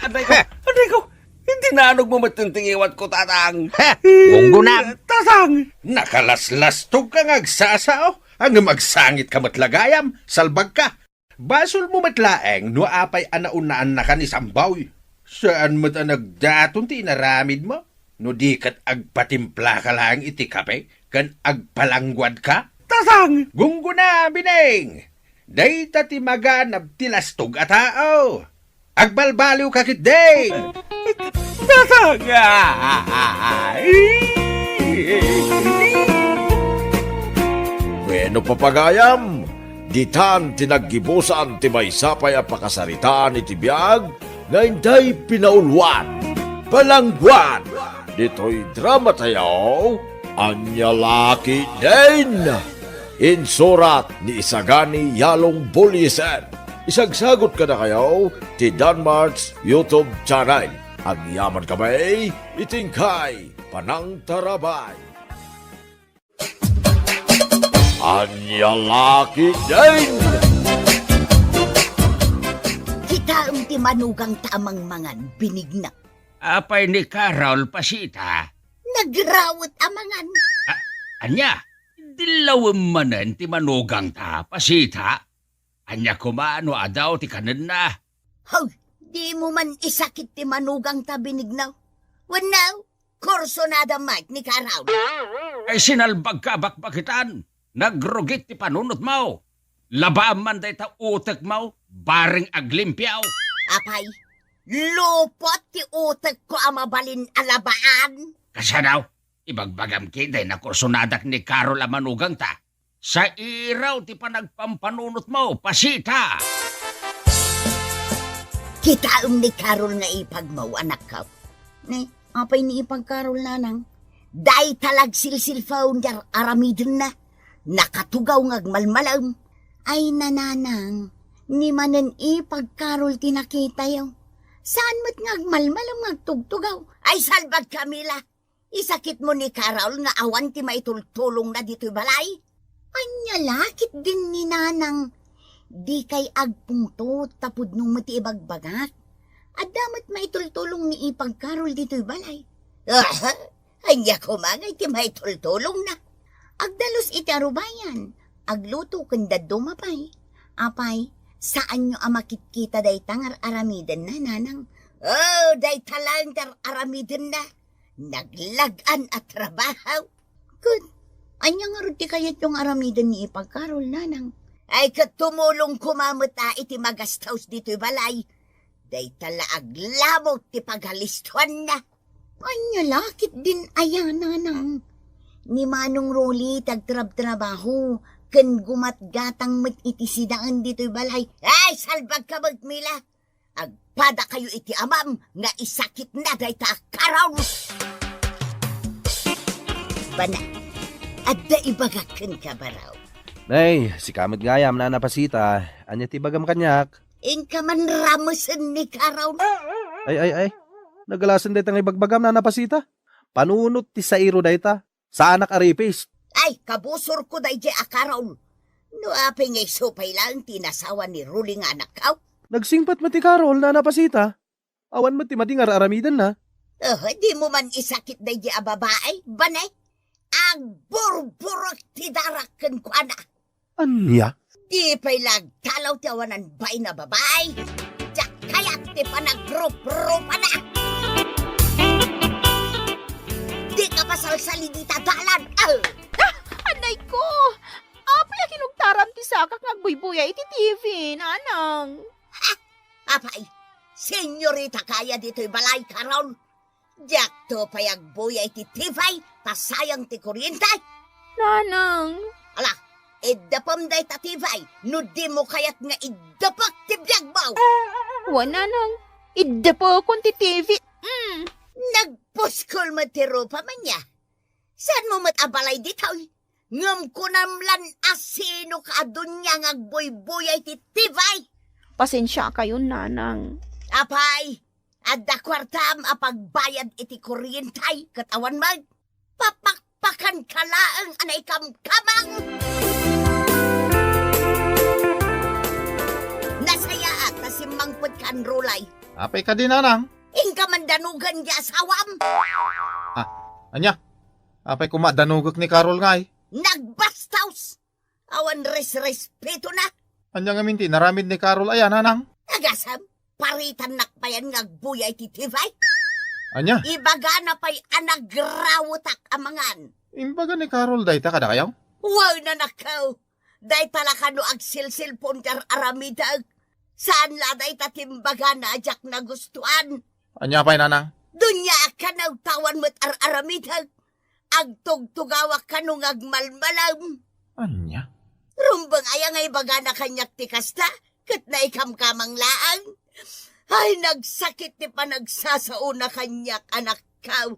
Aray ko! Aray ko! Iti naanogmo met ti ngiwatko, Tatang. Ha! Gunggona! Tatang! Nakalaslastogka nga agsasao, ngem agsangitka met la gayam, salbagka. Basolmo met laeng no apay a naunaannaka ni Samboy. Saan met a nagdaton ti inaramidmo no di ket agpatimplaka laeng iti kape ken agpalangguadka? Tatang! Gunggona, Bining! Dayta ti maganab ti lastog a tao. Agbalbaliwka ketdin! Tatang! Wenno, papagayam, ditan ti naggibusan ti maysa pay a pakasaritaan iti biag nga intay pinauluan, palangguan, ditoy dramatayo, Ania La Ketdin! Insurat ni Isagani Yalong Buliesen. Isagsagut kadakayo ti Danmart's YouTube channel. Agyaman kami iti inkay panangtarabay. Ania La Ketdin! Kitaem ti manugangta a mangmangan, Binigna. Apay ni Carol, Pasita? Nagrawet a mangan. A-, ania? Dillawem manen ti manugangta, Pasita? Ania koma no adaw ti kanenna? Haw, dimo man isakit ti manugangta, Binigna. Wenno, kursunada met ni Carol. Ay, sinalbagka a bakbakitan. Nagrugit ti panunotmo. Labaam man dayta utekmo, bareng aglimpio. Apay, lupot ti utekko a mabalin a labaan. Kasano? Ibagbagam ketdi a kursunadak ni Carol a manugangta. Sairaw ti panagpampanunotmo, Pasita! Kitaem ni Carol nga ipagmo, anakko. Ne, apay ni ipag Carol, nanang? Dayta la agsilsilpaw ti ar-, aramidenna. Nakatugaw nga agmalmalem. Ay, nananang, ni manen ipag Carol ti nakitayo. Saan met nga agmalmalem nga agtugtugaw? Ay, salbag, Camila! Isakitmo ni Carol nga awan ti maitultulongna ditoy balay? Ania la ketdin ni Nanang? Dikay agpungtot ta pudno met ti ibagbagak. Adda met maitultulong ni Ipag Carol ditoy balay. Aha! Ania koma ngay ti maitultulongna? Agdalus iti arubayan, agluto ken dadduma pay. Apay, saanyo a makitkita dayta nga ar-aramidenna, Nanang? Oh, dayta laeng ti ar-aramidenna. Naglag-an a trabaho. Ket, ania ngarud ti kayatyo nga aramiden ni Ipag Carol, Nanang? Ay, ket tumulong koma met a iti magastos ditoy balay. Dayta la aglamut ti pagalistoanna. Ania la ketdin aya, Nanang? Ni Manong Rolly ti agtrabtrabaho, ken gumatgatang met iti sidaen ditoy balay. Ay, salbagka met, Mila! Agpadakayo iti amam nga isakitna dayta a Carol! Bana, adda ibagak kenka, baro. Nay, sika met gayam, Nana Pasita. Ania ti ibagam kaniak? Inka man ramesen ni Carol. Ay, ay, ay. Nagalasen dayta nga ibagbagam, Nana Pasita. Panunot ti sairo dayta. Saanak a ripis. Ay, kabusorko daydiay a Carol. No apay nga isu pay laeng ti inasawa ni Rolly nga anakko? Nagsingpet met ti Carol, Nana Pasita. Awan met ti madi nga ar-aramidenna. Oh, dimo man isakit daydiay a babai, bane? Agburburek ti darak kenkuana. Ania? Di pay la agtalaw ti awanan bain a babai. Diak kayat ti panagruprupana. Dika pasalsali dita dalan. Ah! Ah, anay ko! Apay a kinugtaram ti sakak nga agbuybuya iti T V, Nanang? Ha? Apay, senyorita kaya ditoy balay, Carol? Diakto pay agbuya iti T V ta sayang ti kuryente. Nanang. Ala, iddepem dayta T V no dimo kayat nga iddepek ti biagmo. Wen, Nanang. Iddepekon ti T V. Mm. Nagpuskol met ti rupam ania. Saanmo met a balay ditoy? Ngem kunam lan a sino ka a dunia nga agbuybuya iti T V? Pasensiakayon, Nanang. Apay, adda kuartam a pagbayad iti kuryente ket awan met? Papakpakanka laeng a naikamkamang! Nasayaat ta simmangpetka, Rolly. Apay kadi, Nanang? Inka man danugen ti asawam. Ah, ania? Apay koma danugek ni Carol ngay? Nagbastos! Awan resrespetona. Ania ngamin ti inaramid ni Carol aya, Nanang? Agasem, paritannak payen nga agbuya iti T V. Ania? Ibagana pay a nagrawetak a mangan. Imbaga ni Carol dayta kadakayo? Wen, anakko. Dayta la kano agsilsilpon ti ar-aramidek. Saan la dayta ti imbagana a diak nagustuan. Ania pay, Nanang? Dunia a kano ta awan met ar-aramidek. Agtugtugawak kano nga agmalmalem. Ania? Rumbeng aya nga ibagana kaniak ti kasta, ket naikamkamang laeng. Ay, nagsakit ti panagsasaona kaniak, anakko.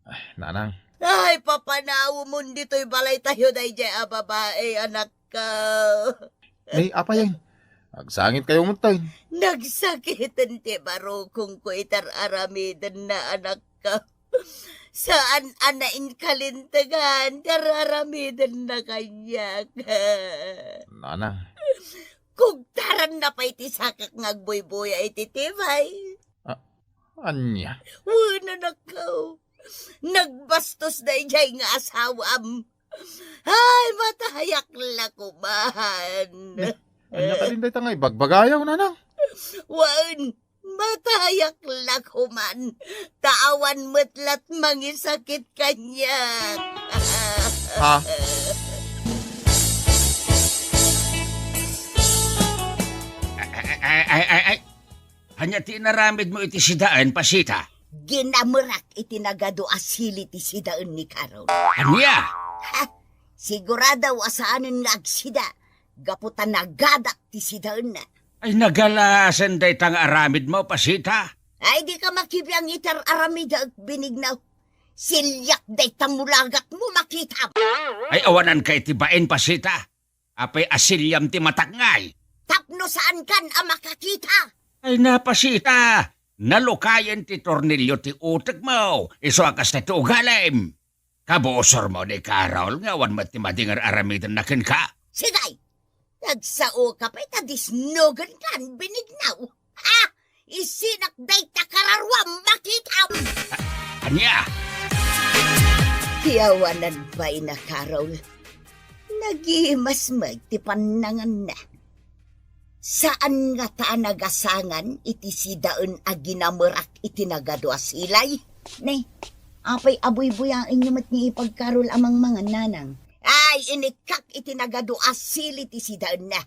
Ay, Nanang. Ay, papanawemon ditoy balaytayo daydiay a babai, anakko. Ay, apay, agsangitkayo met, tay. Nagsakiten ti barukongko iti ar-aramidenna, anakko. Saan a nainkalintegan ti ar-aramidenna kaniak. Nanang. Kugtaranna pay ti sakak nga agbuybuya iti T V. Ah, ania? Wen, anakko. Nagbastos daydiay nga asawam. Ay, matayak la koman. Eh, ania kadin dayta nga ibagbagayo, Nanang? Wen, matayak la koman. Ta awan met lat mangisakit kaniak. Ha? Ay, ay, ay, ay, ay. Ania ti inaramidmo iti sidaen, Pasita? Ginamerak iti nagadu a sili ti sidaen ni Carol. Ania? Ha? Sigurado a saanen nga agsida, gapu ta nagadak ti sidaenna. Ay, nagalasen dayta nga aramidmo, Pasita. Ay, dika makibiang iti ar-aramidek, binignaw. Siliak dayta mulagatmo, makitam. Ay, awananka iti bain, Pasita. Apay a siliam ti matak ngay? Tapno saankan a makakita. Ay, na, Pasita. Nalukayen ti tornilio ti utekmo, isu a kasta ti ugalim. Kabusormo ni Carol nga awan met ti madi nga ar-aramidenna kenka. Sige! Nagsaoka pay ta disnogenkan, Benignaw. Ha? Isinak dayta kararuam, makitam! A-, ania? Ti awanan pay na, Carol. Nagimasmeg ti pannanganna. Saan ngata a nagasangan iti sidaen a ginamerak iti nagadu a silay? Ne, apay a buybuyaenyo met ni Ipag Carol a mangmangan, nanang? Ay, inikkak iti nagadu a sili ti sidaenna.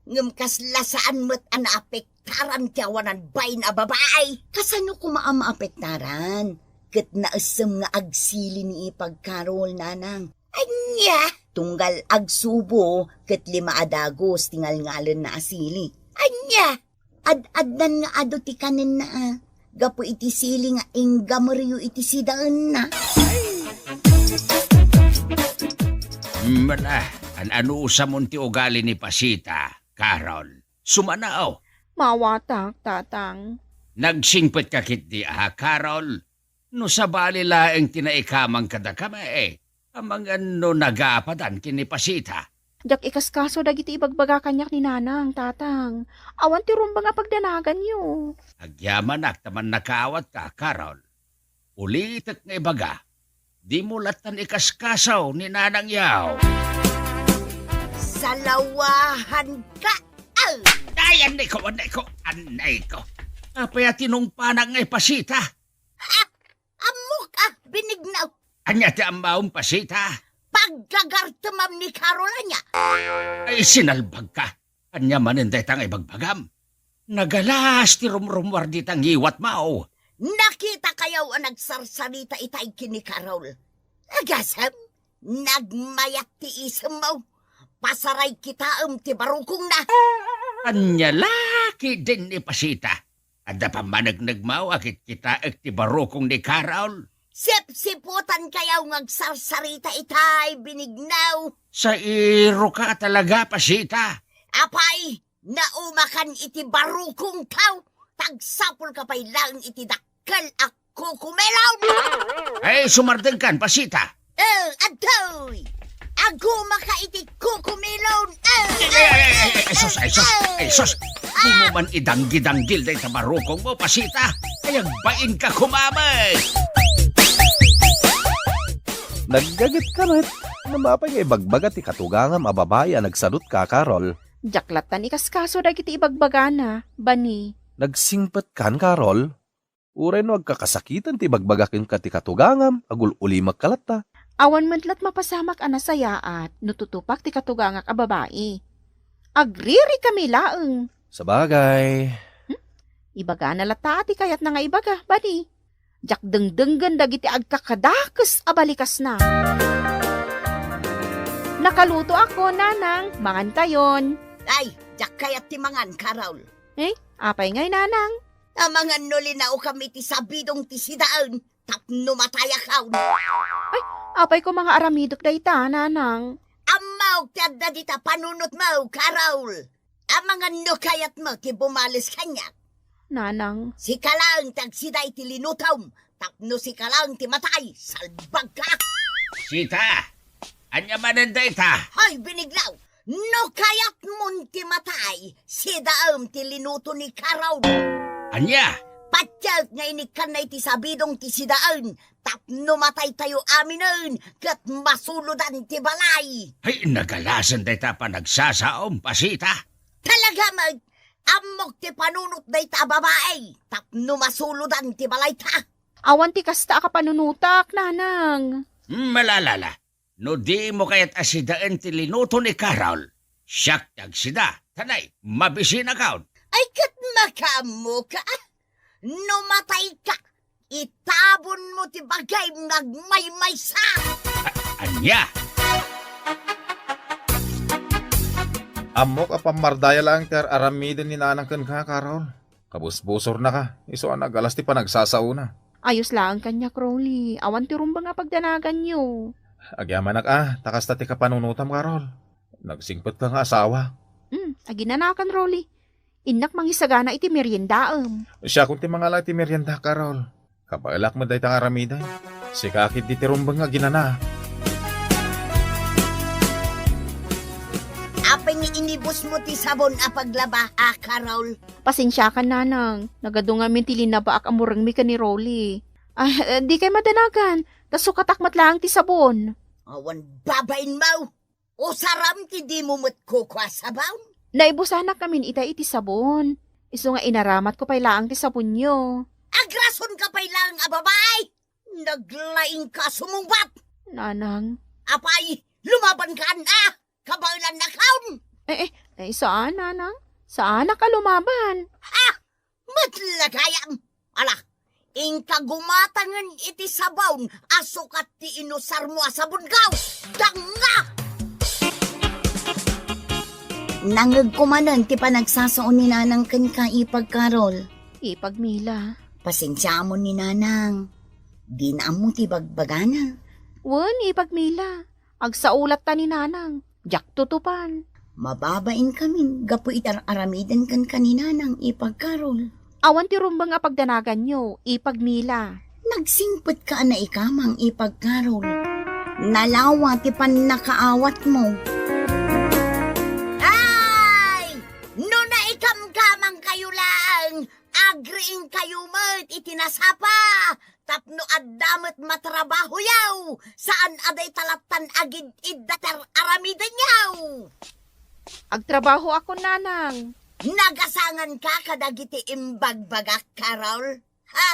Ngem kasla saan met a naapektaran ti awanan bain a babai. Kasano koma a maapektaran? Ket naessem nga agsili ni Ipag Carol, nanang. Ania? Tunggal agsubo ket lima a dagus ti ngalngalenna a sili. Ania? Ad-addan nga adu ti kanenna, a, gapu iti sili nga inggameryo iti sidaenna. Mala, an-anusamon ti ugali ni Pasita, Carol? Sumanaw. Maawatak, Tatang. Nagsingpetka ketdi a, Carol? No sabali laeng ti naikamang kadakami, amangan no nagapadan ken ni Pasita. Diak ikaskaso dagiti ibagbaga kaniak ni Nanang, Tatang. Awan ti rumbeng a pagdanaganyo. Agyamanak ta mannakaawatka, Carol. Ulitek nga ibaga, dimo lattan ikaskaso ni Nanang yaw. Salawahanka! Ay! Ay, annayko, annayko, annayko. Apay a tinungpanak nga ipasita? Ha? Ammok a, Benignaw. Ania ti ammom, Pasita? Paggagartemam ni Carol, ania? Ay, sinalbagka. Ania manen dayta nga ibagbagam? Nagalas ti rumrumuar dita ngiwatmo. Nakitakayo a nagsarsarita itay ken ni Carol. Agasem, nagmayat ti isemmo. Pasaray kitaem ti barukongna. Ania la ketdin ni Pasita? Adda pammanegnegmo a kitkitaek ti barukong ni Carol? Sipsiputankayo nga agsarsarita itay, Benignaw. Sairoka talaga, Pasita. Apay, naumakan iti barukongko, ta agsapulka pay laeng iti dakkel a kukumelon. Ay, sumardengkan, Pasita. Eh, adtoy! Agumaka iti kukumelon. Eh, Ay, ay, ay, ay, ay, sus, ay, sus, ay, sus. Dimo man idanggi-danggil dayta barukongmo, Pasita. Ay, agbainka koma met. Naggagetka met. Ngem apay nga ibagbaga ti katugangam a babai a nagsadutka, Carol? Diak lattan ikaskaso dagiti ibagbagana, Bani. Nagsingpetkan, Carol? Uray no agkakasakiten ti ibagbaga kenka ti katugangam, agul-ulimekka latta. Awan met lat mapasamak a nasayaat no tutupak ti katugangak a babai. Agririkami laeng. Sabagay. Hmm? Ibagana latta ti kayatna nga ibaga, Bani. Diak dengdenggen dagiti agkakadakes a balikasna. Nakalutoakon, Nanang. Mangankayon. Ay, diak kayat ti mangan, Carol. Eh, apay ngay, Nanang? Amangan no linaokam iti sabidong ti sidaen tapno matayakon. Ay, apay koma nga aramidek dayta, Nanang? Ammok ti adda dita panunotmo, Carol. Amangan no kayatmo ti bumales kaniak. Nanang. Sika laeng ti agsida iti linutom tapno sika laeng ti matay, salbagka. Sita, ania manen dayta? Hoy, Benignaw, no kayatmon ti matay, sidaem ti linuto ni Carol. Ania? Patiek nga inikkanna iti sabidong ti sidaen tapno mataytayo aminen ket masulodan ti balay. Ay, nagalasen dayta panagsasaom, Pasita. Talaga met, ammok ti panunot dayta a babai tapno masulodan ti balayta. Awan ti kasta a kapanunotak, Nanang. Malalala. No dimo kayat a sidaen ti linuto ni Carol, siak ti agsida. Tanay, mabisinakon. Ay, ket makaammoka, a? No matayka, itabonmo ti bagim nga agmaymaysa. A-, ania? Ammok a pammardaya laeng ti ar-aramiden ni Nanang kenka, Carol. Kabusbusornaka, isu a nagalas ti panagsasaona. Ayos laeng kaniak, Rolly. Awan ti rumbeng a pagdanaganyo. Agyamanak a, ta kasta ti kapanunotam, Carol. Nagsingpetka nga asawa. Hmm, aginanakan, Rolly. Innak mangisagana iti meriendaem. Siakon ti mangala iti merienda, Carol. Kabaelak met dayta nga aramiden. Sika ketdi ti rumbeng nga aginana. Apay nga inibusmo ti sabon a paglaba, a, Carol? Pasensiakan, Nanang. Nagadu ngamin ti linabaak a murengmi ken ni Rolly. Ah, eh, dikay madanagan. Ta sukatak met laeng ti sabon. Awan babainmo! Usaram ti dimo met kukua sabon. Naibusanak ngamin ita iti sabon. Isu nga inaramatko pay laeng ti sabonyo. Agrasonka pay laeng a babai! Naglaingka a sumungbat! Nanang. Apay, lumabankan a! Kabaelannakon! Eh, eh, eh, saan, Nanang? Saanak a lumaban? Ha? Met la gayam! Ala, inka gumatangen iti sabon a sukat ti inusarmo a sabon, gaw! Danga! Nangngegko manen ti panagsasao ni Nanang kenka, Ipag Carol. Ipag Mila. Pasensiamon ni Nanang. Dina ammo ti bagbagana. Wen, Ipag Mila. Agsao latta ni Nanang. Diak tutupan. Mababain kamin gapu iti ar-aramiden kenka ni Nanang, Ipag Carol. Awan ti rumbeng a pagdanaganyo, Ipag Mila. Nagsingpetka a naikamang, Ipag Carol. Nalawa ti pannakaawatmo. Ay! No naikamkamangkayo laeng, agriingkayo met iti nasapa tapno adda met matrabahoyo, saan a dayta lattan agid-idda ti ar-aramidenyo. Agtrabahoakon, Nanang. Nagasanganka kadagiti imbagbagak, Carol? Ha?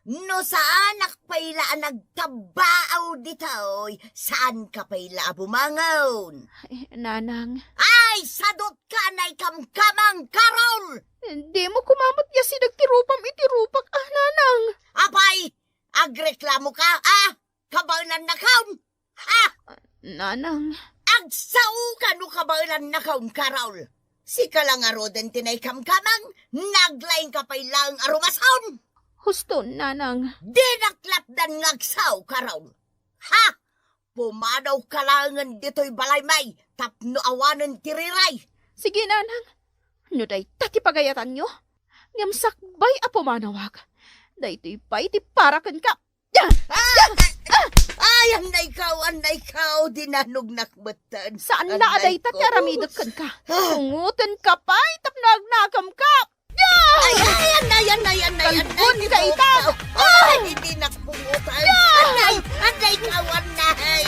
No saanak pay la a nagtabbaaw ditoy, saanka pay la a bumangon. Eh, Nanang. Ay, sadutka a naikamkamang, Carol! Dimo koma met nga asideg ti rupam iti rupak, a, Nanang. Apay, agreklamoka, a? Kabaelannakon? Ha? Nanang. Agsaoka no kabaelannakon, Carol. Sika la ngaruden ti naikamkamang, naglaingka pay laeng a rumason. Husto, Nanang. Dinak latdan nga agsao, Carol. Ha? Pumadawka laengen ditoy balaymi tapno awanen ti riray. Sige, Nanang. No dayta ti pagayatanyo, ngem sakbay a pumanawak. Daytoy pay ti para kenka. Ah! Ah! Ay, annaykaw, annaykaw, dinanognak metten. Saan la a dayta ti aramidek kenka. Ah! Pungotenka pay tapno agnakem ka. Ay, ay, annay, annay, annay, annay, kalbon ka ita. Ay, dinak pungotan. Annay, annaykaw, annay.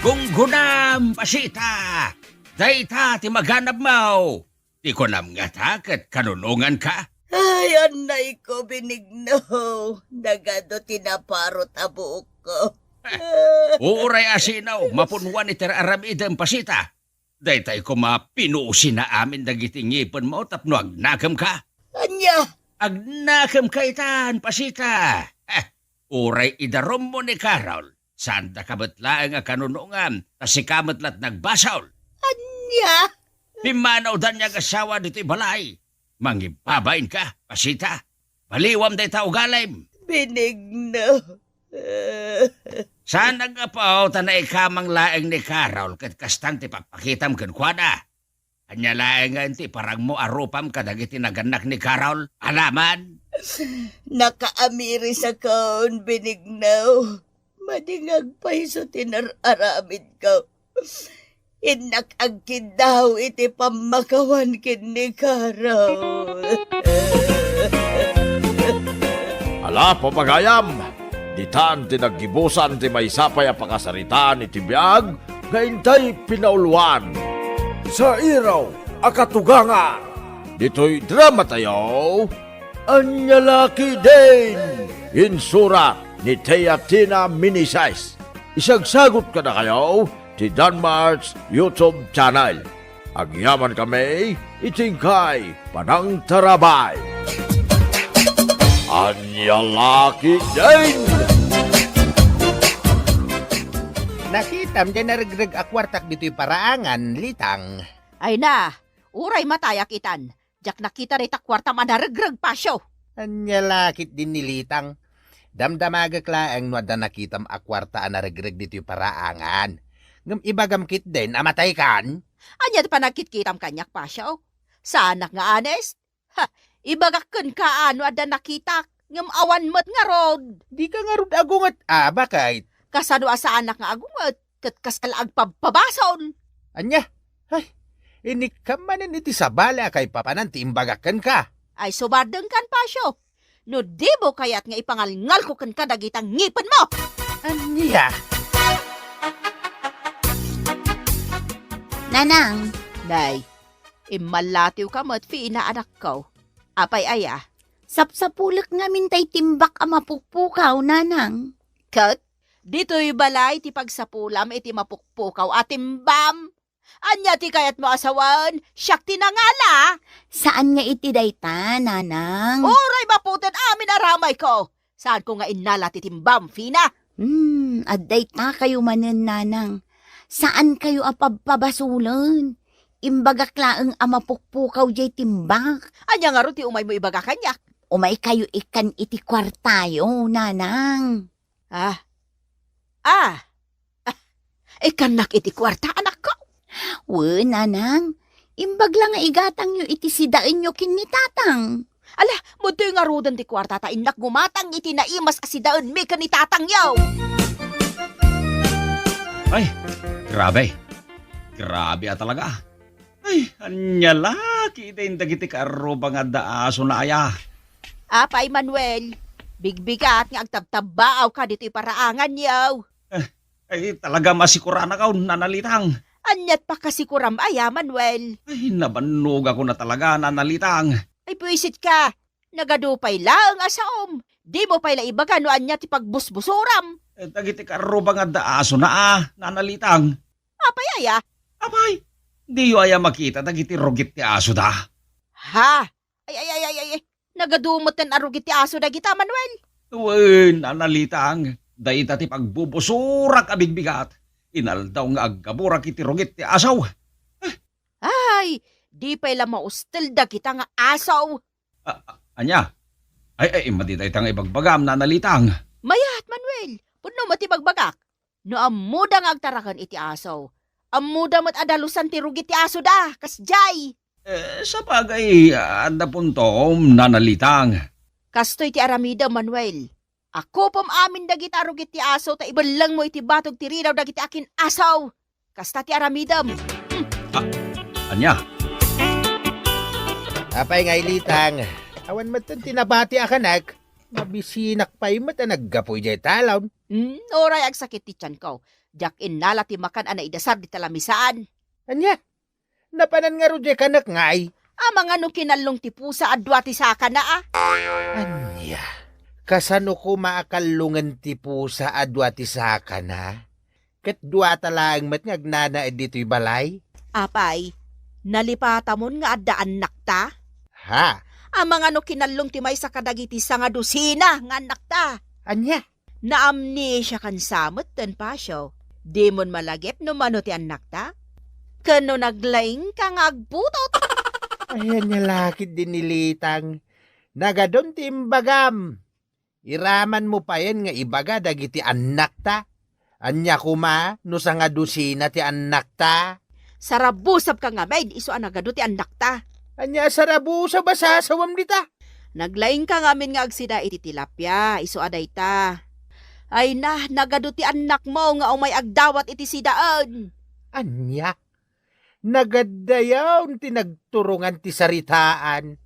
Gunggonam, Pasita. Dayta ti maganabmo. Ti kunam ngata ket kanunonganka? Ay, annayko, Benigno. Nagadu ti naparot a buokko. Uray a sino, mapunuan iti ar-aramidem, Pasita. Daytay koma pinuosina amin dagiti ngipenmo tapno agnakemka. Ania? Agnakemka itan, Pasita. Eh, uray idarummo ni Carol. Saandaka met laeng a kanunongan, ta sika met la't nagbasol. Ania? Pimmanawdan nga agasawa ditoy balay. Mangibabainka, Pasita. Baliwam dayta ugalim. Benigno. Saan a gapu ta naikamang laeng ni Carol ket kastan ti pakpakitam kenkuana. Ania laengen ti iparangmo a rupam kadagiti nagannak ni Carol? Alaman? Nakaamirisakon, Benigno. Madi nga agpayso ti nar-aramidko. Innak agkiddaw iti pammakawan ken ni Carol. Ala, papagayam! Ditan ti naggibusan ti maysa pay a pakasaritaan iti biag nga intay pinauluan. Sairaw a katugangan! Ditoy dramatayo, Ania La Ketdin! Insurat ni Tia Tina Meneses. Isagsagut kadakayo ti Danmart's YouTube channel. Agyamankami iti inkay panangtarabay. Ania La Ketdin! Nakitam diay naregreg a kuartak ditoy paraangan, Litang. Ay na, uray matayak itan. Diak nakita dayta kuartam a naregreg, Pasio. Ania la ketdin ni Litang. Damdamagek laeng no adda nakitam a kuarta a naregreg ditoy paraangan. Ngem ibagam ketdin a mataykan. Ania ti panagkitkitam kaniak, Pasio? Saanak nga honest? Ha, ibagak kenka no adda nakitak, ngem awan met ngarud. Dika ngarud agunget a, baket? Kasano a saanak nga agunget, ket kasta la agpabpabasol. Ania? Ay, inikka manen iti sabali a kaipapanan ti imbagak kenka. Ay, sumardengkan, Pasio. No dimo kayat nga ipangalngalko kenka dagita ngipenmo. Ania? Nanang. Nay, immallatiwka met, Fina, anakko. Apay aya? Sapsapulek ngamin tay timbak a mapukpukaw, Nanang. Ket, ditoy balay ti pagsapulam iti mapukpukaw a timbam. Ania ti kayatmo a sawen? Siak ti nangala. Saan nga iti dayta, Nanang. Uray maputed amin a ramayko. Saanko nga innala ti timbam, Fina. Hmm, adda ita kayo manen, Nanang. Saan kayo a pabpabasolen. Imbagak laeng a mapukpukaw jay timbak. Ania ngarud ti umaymo ibaga kaniak? Umay kayo ikkan iti kuartayo, Nanang. Ah. Ah. Ah. Ikkannak iti kuarta, anakko? Wen, Nanang. Imbag la nga igatangyo iti sidaenyo ken ni Tatang. Ala, madtoy ngaruden ti kuarta ta innak gumatang iti naimas a sidaenmi ken ni Tatangyo. Ay, grabe. Grabe a talaga. Ay, ania la ketdin dagiti kaarruba nga adda asona aya? Apay, Manuel, bigbigat nga agtabtabbaawka ditoy paraanganyo. Eh, ay, talaga masikuranakaw, Nana Litang. Aniat pakasikuram aya, Manuel? Ay, nabannogakon a talaga, Nana Litang. Ay, buisitka. Nagadu pay laeng a saom. Dimo pay la ibaga no ania ti pagbusbusuram. Eh, dagiti kaarruba nga adda asona a, Nana Litang. Apay aya? Apay, diyo aya makita dagiti rugit ti asoda? Ha? Ay, ay, ay, ay, ay, ay. Nagadu metten a rugit ti aso dagita, Manuel. Wen, Nana Litang, dayta ti pagbubusurak a bigbigat. Inaldaw nga aggaburak iti rugit ti aso. Ay, di pay la maustel dagita nga aso. A-, a-, ania? Ay, ay, madi dayta nga ibagbagam, Nana Litang. Mayat, Manuel. Pudno met ti ibagbagak. No ammoda nga agtaraken iti aso, ammoda met a dalusan ti rugit ti asoda, kasdiay. Eh, sabagay, adda puntom, Nana Litang. Kastoy ti aramidem, Manuel. Akupom amin dagita a rugit ti aso ta ibellengmo iti batog ti ridaw dagiti akin-aso. Kasta ti aramidem. Hmm. Ah, ania? Apay ngay, Litang, awan metten ti nabati a kanak. Mabisinak pay met a naggapu idiay talon. Hmm, uray agsakit ti tianko. Diak innala ti makan a naidasar dita lamisaan. Ania? Napanan ngarud diay kanak ngay? Amangan no kinallong ti pusa a dua ti sakana, a? Ania? Kasano koma a kallongen ti pusa a dua ti sakana? Ket duata laeng met nga agnanaed ditoy balay? Apay, nalipatamon nga adda annakta? Ha? Amangan no kinallong ti maysa kadagiti sangadusina nga annakta? Ania? Naamnesiakan sa metten, Pasio. Dimon malagip no mano ti annakta? Ken no naglaingka nga agputot? Ay, ania la ketdin ni Litang. Nagadun ti imbagam. Iramanmo payen nga ibaga dagiti annakta. Ania koma no sangadusina ti annakta? Sarabusabka ngamin isu a nagadu ti annakta. Ania a sarabusab a sasawem dita? Naglaingka ngamin nga agsida iti tilapia, isu a dayta. Ay na, nagadu ti annakmo nga umay agdawat iti sidaen. Ania? Nagaddayaw ti nagturongan ti saritaan.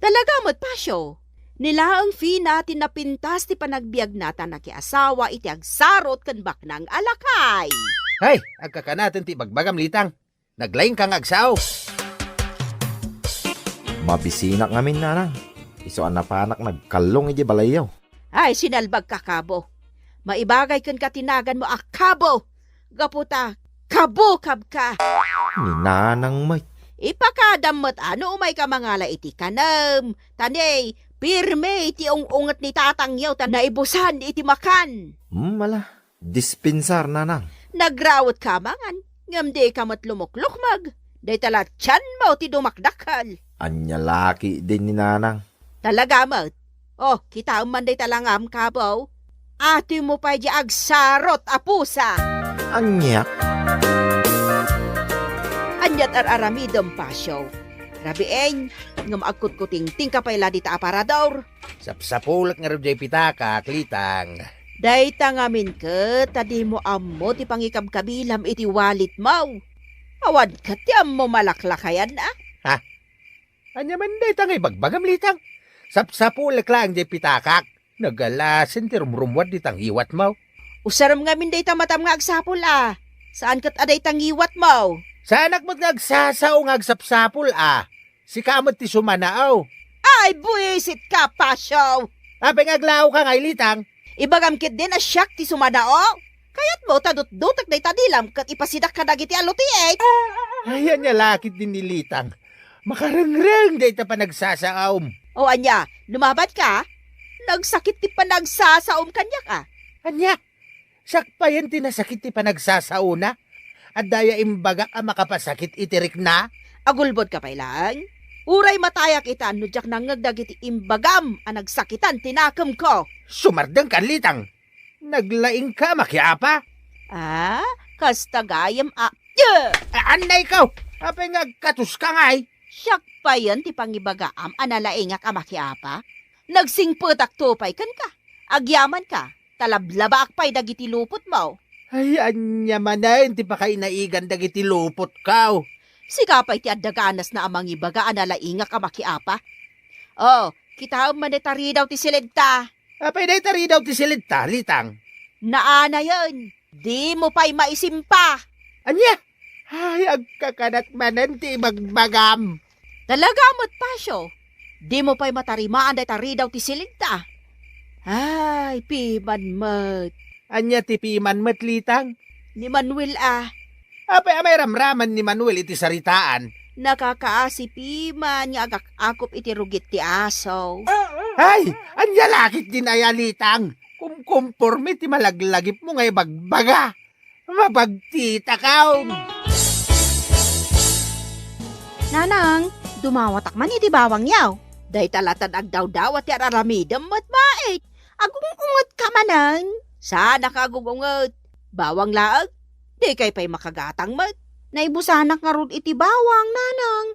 Talaga met, Pasio. Ni laeng Fina ti napintas ti panagbiagna ta nakiasawa iti agsarot ken baknang a lakay. Hay, agkakanaten ti ibagbagam, Litang. Naglaingka nga agsao. Mabisinak ngamin, Nanang. Isu a napanak nagkallong iti balayyo. Ay, sinalbagka, Kabo. Maibagay kenka ti naganmo a Kabo. Gapu ta kabukabka. Ni Nanang met. Ipakadam met a no umayka mangala iti kanem. Ta ni, pirme ti ung-unget ni tatangyo ta naibusan iti makan. Hmm, ala. Dispensar, Nanang. Nagraut ka mangan, ngem di ka met lumuklukmeg. Dayta la tianmo ti dumakdakkel. Ania la ketdin ni Nanang? Talaga met. Oh, kitaem man dayta langam, Kabo. Atoymo pay di agsarot a pusa. Ania? Aniat ar-aramidem, Pasio? Rabiin, ngem agkutkutingtingka pay la dita aparador. Sapsapulek ngarud diay pitakak, Litang. Dayta ngamin ket ta dimo ammo ti pangikabkabilam iti walletmo. Awan ket ti ammo malaklakayan, a? Ha? Ania man dayta nga ibagbagam, Litang? Sapsapulek laeng diay pitakak. Nagalasen ti rumrummuar dita ngiwatmo. Usarem ngamin dayta matam nga agsapul, a. Saan ket a dayta ngiwatmo. Saanak met nga agsasao nga agsapsapul, a. Sika met ti sumanao. Ay, buisitka, Pasio! Apay nga aglaoka ngay, Litang? Ibagam ketdin a siak ti sumanao? Kayatmo ta dutdutek dayta dilam ket ipasidak kadagiti alutiit? Ay, ania la ketdin ni Litang? Makarengreng dayta panagsasaom. O ania, lumabatka? Nagsakit ti panagsasaom kaniak, a. Ania? Siak payen ti nasakit ti panagsasaona? Adda aya imbagak a makapasakit iti rikna? Agulbodka pay laeng? Uray matayak ita no diak nangngeg dagiti imbagam a nagsakitan ti nakemko. Sumardengka, Litang. Naglaingka a makiapa? A, kasta gayam a, Ye! A-, annayko! Apay nga agkatoska ngay? Siak payen ti pangibagaam a nalaingak a makiapa? Nagsingpetakto pay kenka. Agyamanka, ta lablabaak pay dagiti lupotmo. Ay, ania manen ti pakainaigan dagiti lupotko? Sika pay ti adda ganasna a mangibaga a nalaingak a makiapa. O, kitaem man dayta ridaw ti silidta. Apay dayta ridaw ti silidta, Litang? Naanayen, dimo pay maisimpa. Ania? Ay, agkakanak manen ti ibagbagam. Talaga met, Pasio, dimo pay matarimaan dayta ridaw ti silidta. Ay, piman met. Ania ti piman met, Litang? Ni Manuel a. Apay a mairamraman ni Manuel iti saritaan? Nakakaasi piman nga agak-akop iti rugit ti aso. Ay, ania la ketdin aya, Litang? Kumkumporme ti malaglagipmo nga ibagbaga. Mabagtitakon! Nanang, dumawatak man iti bawangyaw. Dayta latan agdawdawat ti ar-aramidem met baet. Agung-ungetka manen? Saanka agung-unget. Bawang laeng? Dikay pay makagatang met. Naibusanak ngarud iti bawang, Nanang.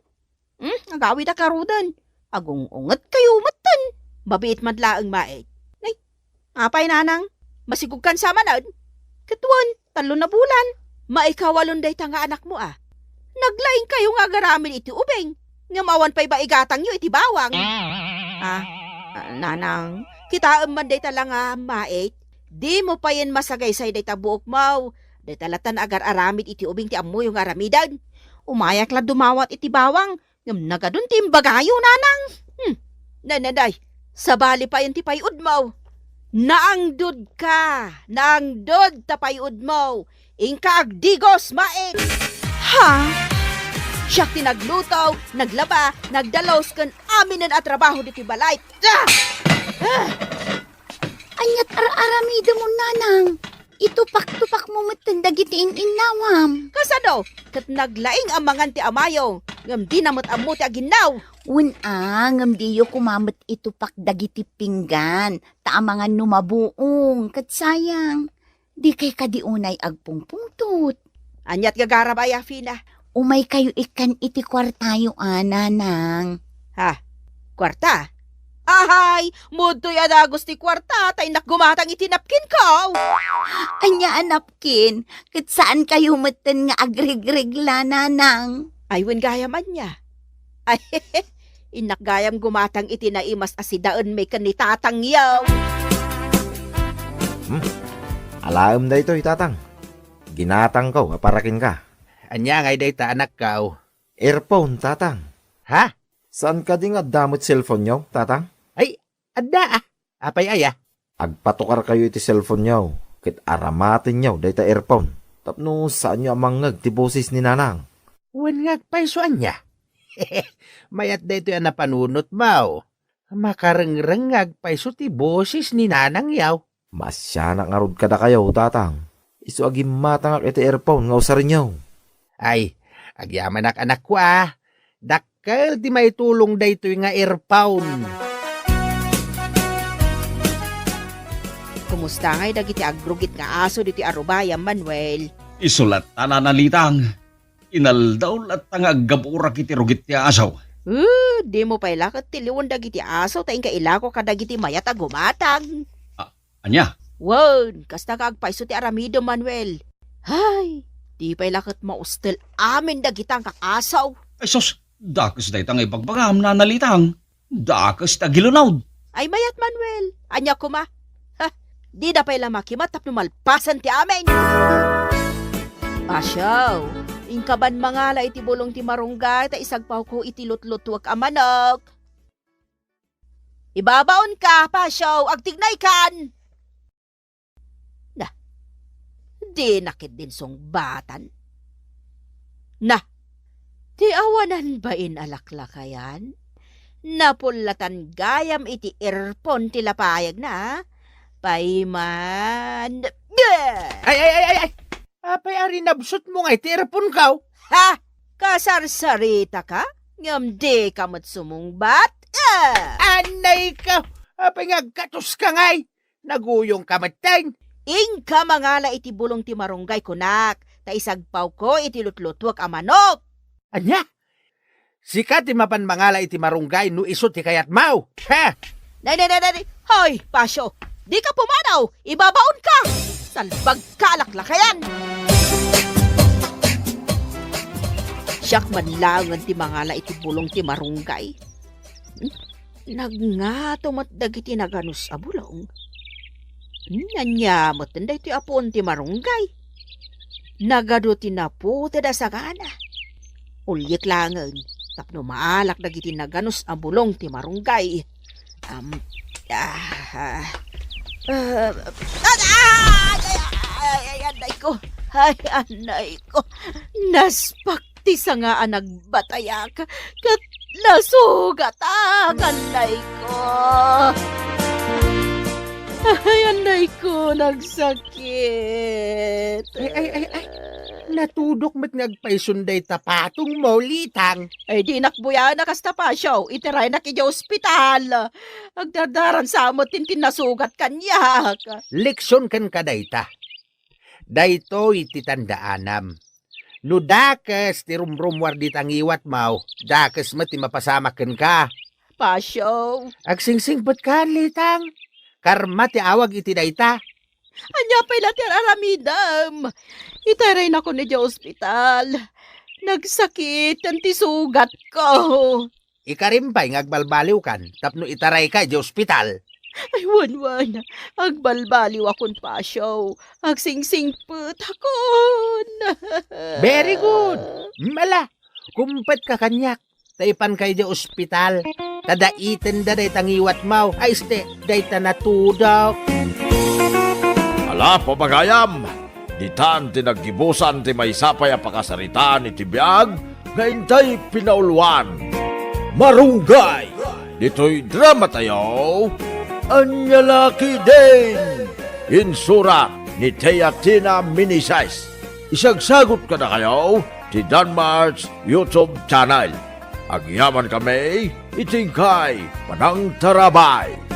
Hmm, agawidak ngaruden. Agung-ungetkayo metten. Mabiit man laeng maet. Nay, apay, Nanang? Masigugkan sa manen? Ket wen, tallo na bulan. Maikawalon dayta nga anakmo a. Naglaingkayo nga agaramid iti ubing. Ngem awan pay ba igatangyo iti bawang? Ah, ah, Nanang, kitaem man dayta la nga maet. Dimo payen masagaysay dayta buokmo. Dayta latan agar-aramid iti ubing ti ammoyo nga aramiden. Umayak la dumawat iti bawang, ngem nagadun ti imbagayo, Nanang. Hmm. Nay, nay, nay. Sabali payen ti pay-udmo. Naangdodka. Naangdod ta pay-udmo. Inka agdigos, maet. Ha? Siak ti nagluto, naglaba, nagdalus, ken aminen a trabaho ditoy balay. Ah! Ah! Ania't ar-aramidem, Nanang? Itupak-tupakmo metten dagiti in-innawam. Kasano? Ket naglaing a mangan ti amayo, ngem dina met ammo ti aginnaw. Wen a, ngem diyo koma met itupak dagiti pinggan, ta amangan no mabuong, ket sayang. Dikay kadi unay agpungpungtot. Ania't gagaram aya, Fina? Umaykayo ikkan iti kuartayo a, Nanang. Ha? Kuarta? Ahay! Mudtoy a dagus ti kuarta, ta innak gumatang iti napkinko! Ania a napkin? Ket saankayo metten nga agrigregla, Nanang? Ay, wen gayam ania? Ay, innak gayam gumatang iti naimas a sidaenmi ken ni tatangyo. Hmm? Alaem daytoy, Tatang. Ginatangko a para kenka. Ania ngay dayta, anakko? Earphone, Tatang. Ha? Saan kadi nga adda met cellphone-yo, Tatang? Ay, adda a. Apay aya? Agpatukarkayo iti cellphone-yo, ket aramatenyo dayta earphone, tapno saanyo a mangngeg ti boses ni Nanang. Wen nga agpayso ania? Mayat daytoy a napanunotmo. Makarengreng nga agpayso ti boses ni Nanangyo. Maasianak ngarud kadakayo, Tatang. Isu a gimmatangak iti earphone nga usarenyo. Ay, agyamanak, anakko a. Dakkel ti maitulong daytoy nga earphone. Kumusta ngay dagiti agrugit nga aso ditoy arubayam, Manuel? Isu latta, Nana Litang. Inaldaw latta nga aggaburak iti rugit ti aso. Eh, dimo pay la ket tiliwen dagiti asaw ta inka ilako kadagiti mayat a gumatang. Ah, ania? Wen, kasta nga agpayso ti aramidem, Manuel. Hay, di pay la ket maustel amin dagita nga asaw. Ay sus, dakes dayta nga ibagbagam, Nana Litang. Dakes ti agilunod. Ay mayat, Manuel. Ania koma? Ha, dida pay la makimat tapno malpasen ti amin. Pasiaw, inka man mangala iti bulong ti marunggay ta isagpawko iti lutlutuek a manok. Ibabaonka, Pasiaw, agtignaykan. Na, dina ketdin sungbatan. Na, ti awanan bain a laklakayan? Napullatan gayam iti earphone ti lapayagna, a? Payman. Bleh! Ay, ay, ay, ay, ay! Apay a rinabsot mo nga iti earphone ko? Ha? Kasarsaritaka? Ngem dika met sumungbat? Ah! Anay ka! Apay nga agkatoska ngay? Naguyongka metten? Inka mangala iti bulong ti marunggay kunak, ta isagpawko iti lutlutuek a manok. Ania? Sika ti mapan mangala iti marunggay no isu ti kayatmo. Ha? Nay, nay, nay, nay, nay. Hoy, Pasio, dika pumanaw, ibabaonka. Salbagka a laklakayan. Siak man laengen ti mangala iti bulong ti marunggay. Hmm? Nagngato met dagiti naganus a bulong. Hmm, ania met daytoy a puon ti marunggay? Nagadu ti naputed a sagana. Uliek laengen tapno maalak dagiti naganus a bulong ti marunggay. Am, ah, ah, ah, ay, ay, ay, ay, anay ko. Ay, anay ko. Naspak ti sanga a nagbatayak, ket nasugatak, anay ko. Ay, anay ko, nagsakit. Ay, ay, ay, ay. Natudok met nga agpayson dayta patongmo, Litang. Ay, dinak buyaen a kasta, Pasio. Itiraynak idiay ospital. Agdardaran sa met ti nasugat kaniak. Leksion kenka dayta. Daytoy ti tandaanam. No dakes ti rumrumuar dita ngiwatmo, dakes met ti mapasamak kenka. Pasio. Agsingsingpetka, Litang. Karma ti awag iti dayta. Ania pay la ti ar-aramidem? Itaraynakon idiay ospital. Nagsakitan ti sugatko. Ikarim pay nga agbalbaliwkan tapno itarayka idiay ospital. Ay, wen, wen. Agbalbaliwakon, Pasio. Agsingsingpetakon. Very good. Mala, kumpetka kaniak. Ta ipanka idiay ospital. Ta daitenda dayta ngiwatmo. Ay, este, dayta natudok. Ala, pabagayam. Ditan ti naggibusan ti maysa pay a pakasaritaan iti biag nga intay pinauluan. Marunggay! Ditoy dramatayo, Ania La Ketdin! Insurat ni Teatina Meneses. Isagsagut kadakayo ti Danmart's YouTube channel. Agyaman kami iti inkay panangtarabay.